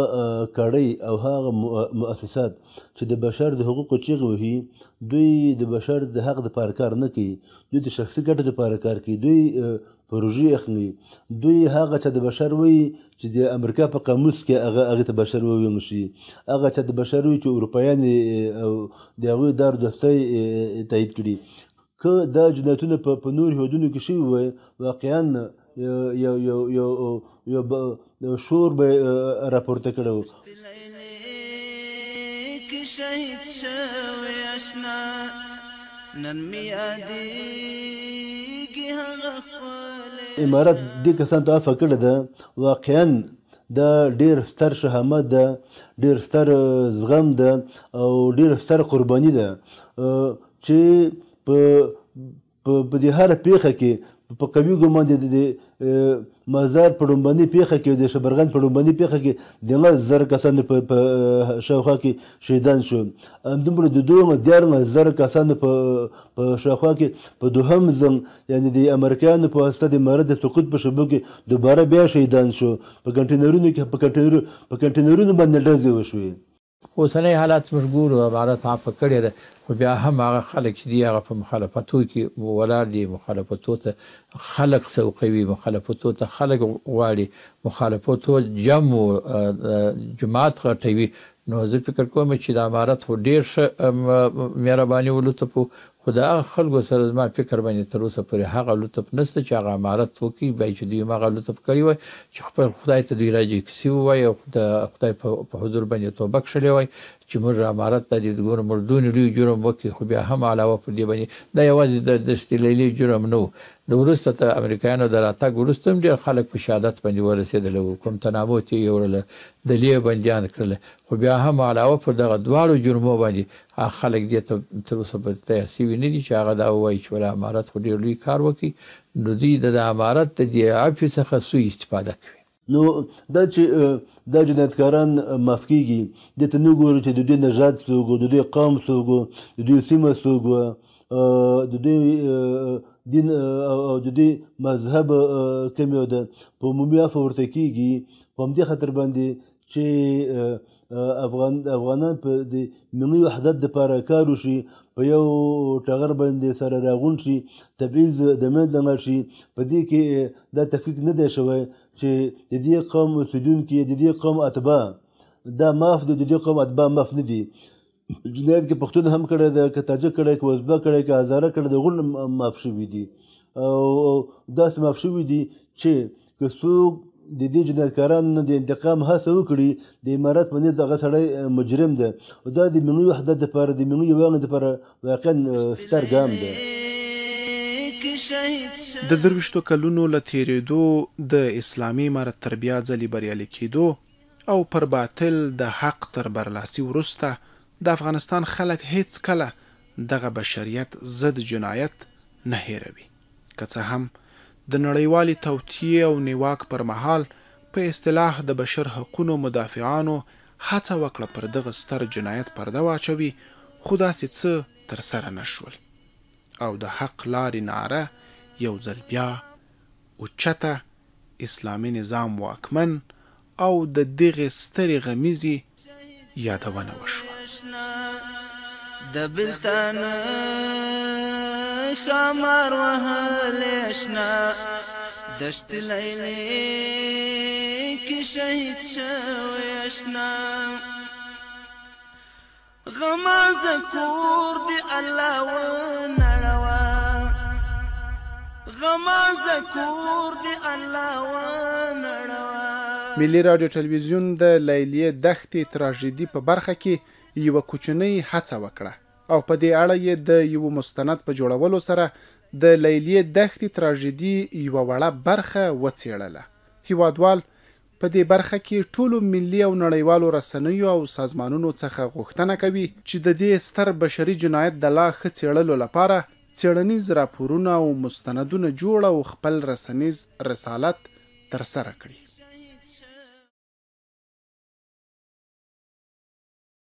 کړۍ او هغه مؤسسات چې د بشر د حقوقو چیغې وهي، دوی د بشر د حق دپاره کار نه کوي، دوی د شخصي ګټو دپاره کار کوي، دوی پروژې اخلي. دوی هغه چا د بشر وایي چې د امریکا په قاموس کې هغه هغې ته بشر وویل شي، هغه چا د بشر وایي چې اروپایان او د هغوی دار دوستۍ تایید کړي. که دا جنایتونه په نورو هېوادونو کې شوي وای، واقعا یو یو یو یو شور به راپورته کړی و. امارت دې کسان ته عفوه کړې ده، واقعا دا ډېر ستر شهامت ده، ډېر ستر زغم ده او ډېر ستر قرباني ده چې په په دې هره پېښه کې په قوي ګمان د مزار په ړومبنۍ پېښه کې، د شبرغان په ړومبنۍ پېښه کې د 10,000 کسانو په شاوخوا کې شهیدان شو. همدومره د 13,000 کسانو په شاوخوا کې په دوهم ځل، یعنې د امریکایانو په واسطه د امارت د سقوط په شېبو کې دوباره بیا شهیدان شو. په کنټینرونو کې په کنټینرونو باندې ډزې وشوې. اوسنی حالات موږ ګورو، امارت عفوه کړې ده، خو بیا هم هغه خلک چې دي هغه په مخالفتو کې ولاړ دي، مخالفتو ته خلک سوقوي، مخالفتو ته خلک غواړي، مخالفتو جمع جماعت غټوي. نو زه فکر کوم چې د امارت خو ډېر ښه مهرباني و لطف و، خو د هغه خلکو سره زما فکر باندې تر اوسه پورې هغه لطف نشته چې هغه امارت وکړي. باید چې دوی هم هغه لطف کړی وای چې خپل خدای ته دوی راجع کسي ووایي او د خدای په حضور باندې توبه کښلې وای چې موږ امارت ته دې ګورو موږ دونه لوی جرم وکړي، خو بیا هم علاوه پر دې باندې دا یوازې د دښتې لیلې جرم نه و. د وروسته ته امریکایانو د راتګ وروسته هم ډېر خلک په شهادت باندې ورسېدل وو، کوم تنامو ته یې یوړله، د لې بندیان کړل، خو بیا هم علاوه پر دغه دواړو جرمو باندې هغه خلک دې ته تر اوسه پورې تیار شوي نه دي چې هغه دا ووایي چې ولا امارت خو ډېر لوی کار وکړي. نو دوی د امارت د دې عفوې څخه سوء استفاده کوي. نو دا چې دا جنایتکاران معاف کېږي، دې ته نه ګورو چې د دوی نژاد څوک و، د دوی قوم څوک و، د دوی سیمه څوک وه، د دوی دین او د دوی مذهب کوم یو ده، په عمومي عفوه ورته کېږي. په همدې خاطر باندې چې افغانان په د ملي وحدت دپاره کار وشي، په یو ټغر باندې سره راغونډ شي، تبعیض د منځه لاړ شي. په دې کې دا تفکیک نه دی شوی چې د دې قوم اوسېدونکي، د دې قوم اتباع دا معاف دي، د دې قوم اتباع معاف نه دي. جنایت کې پښتون هم کړی دی، که تاجک کړی، که ازبک کړی، که هزاره کړی دی، غول معاف شوي دي. او داسې معاف شوي دي چې که څوک د دې جنایتکارانو نه د انتقام هڅه وکړي، د امارت په نزد هغه سړی مجرم دی. او دا د ملي وحدت دپاره، د ملي یووالي دپاره واقعا ستر ګام دی. د 23 کلونو له تېرېدو، د اسلامي امارت تر بیا ځلې بریالي کېدو او پر باطل د حق تر برلاسي وروسته د افغانستان خلک هیڅکله دغه بشریت ضد جنایت نه هېروي. که څه هم د نړیوالې توطیې او نیواک پر مهال په اصطلاح د بشر حقونو مدافعانو هڅه وکړه پر دغه ستر جنایت پرده واچوي، خو داسې څه ترسره نه شول او د حق لارې نعره یو ځل بیا اوچته، اسلامي نظام واکمن او د دغې سترې غمیزې یادونه وشوه. د بلتانه ښامار وهلې اشنا، دشت لیلې کې شهید شوی اشنا. غمازه کور دې الله ونړوه، غمازه کور دې الله ونړوه. ملي راډیو ټلویزیون د لیلیې دښتې تراژیدي په برخه کې یوه کوچنۍ هڅه وکړه او په دې اړه یې د یوه مستند په جوړولو سره د لیلیې دښتې تراژیدي یوه وړه برخه وڅېړله. هیوادوال په دې برخه کې ټولو ملي او نړیوالو رسنیو او سازمانونو څخه غوښتنه کوي چې د دې ستر بشري جنایت د لا ښه څېړلو لپاره څېړنیز راپورونه او مستندونه جوړ او خپل رسنیز رسالت ترسره کړي.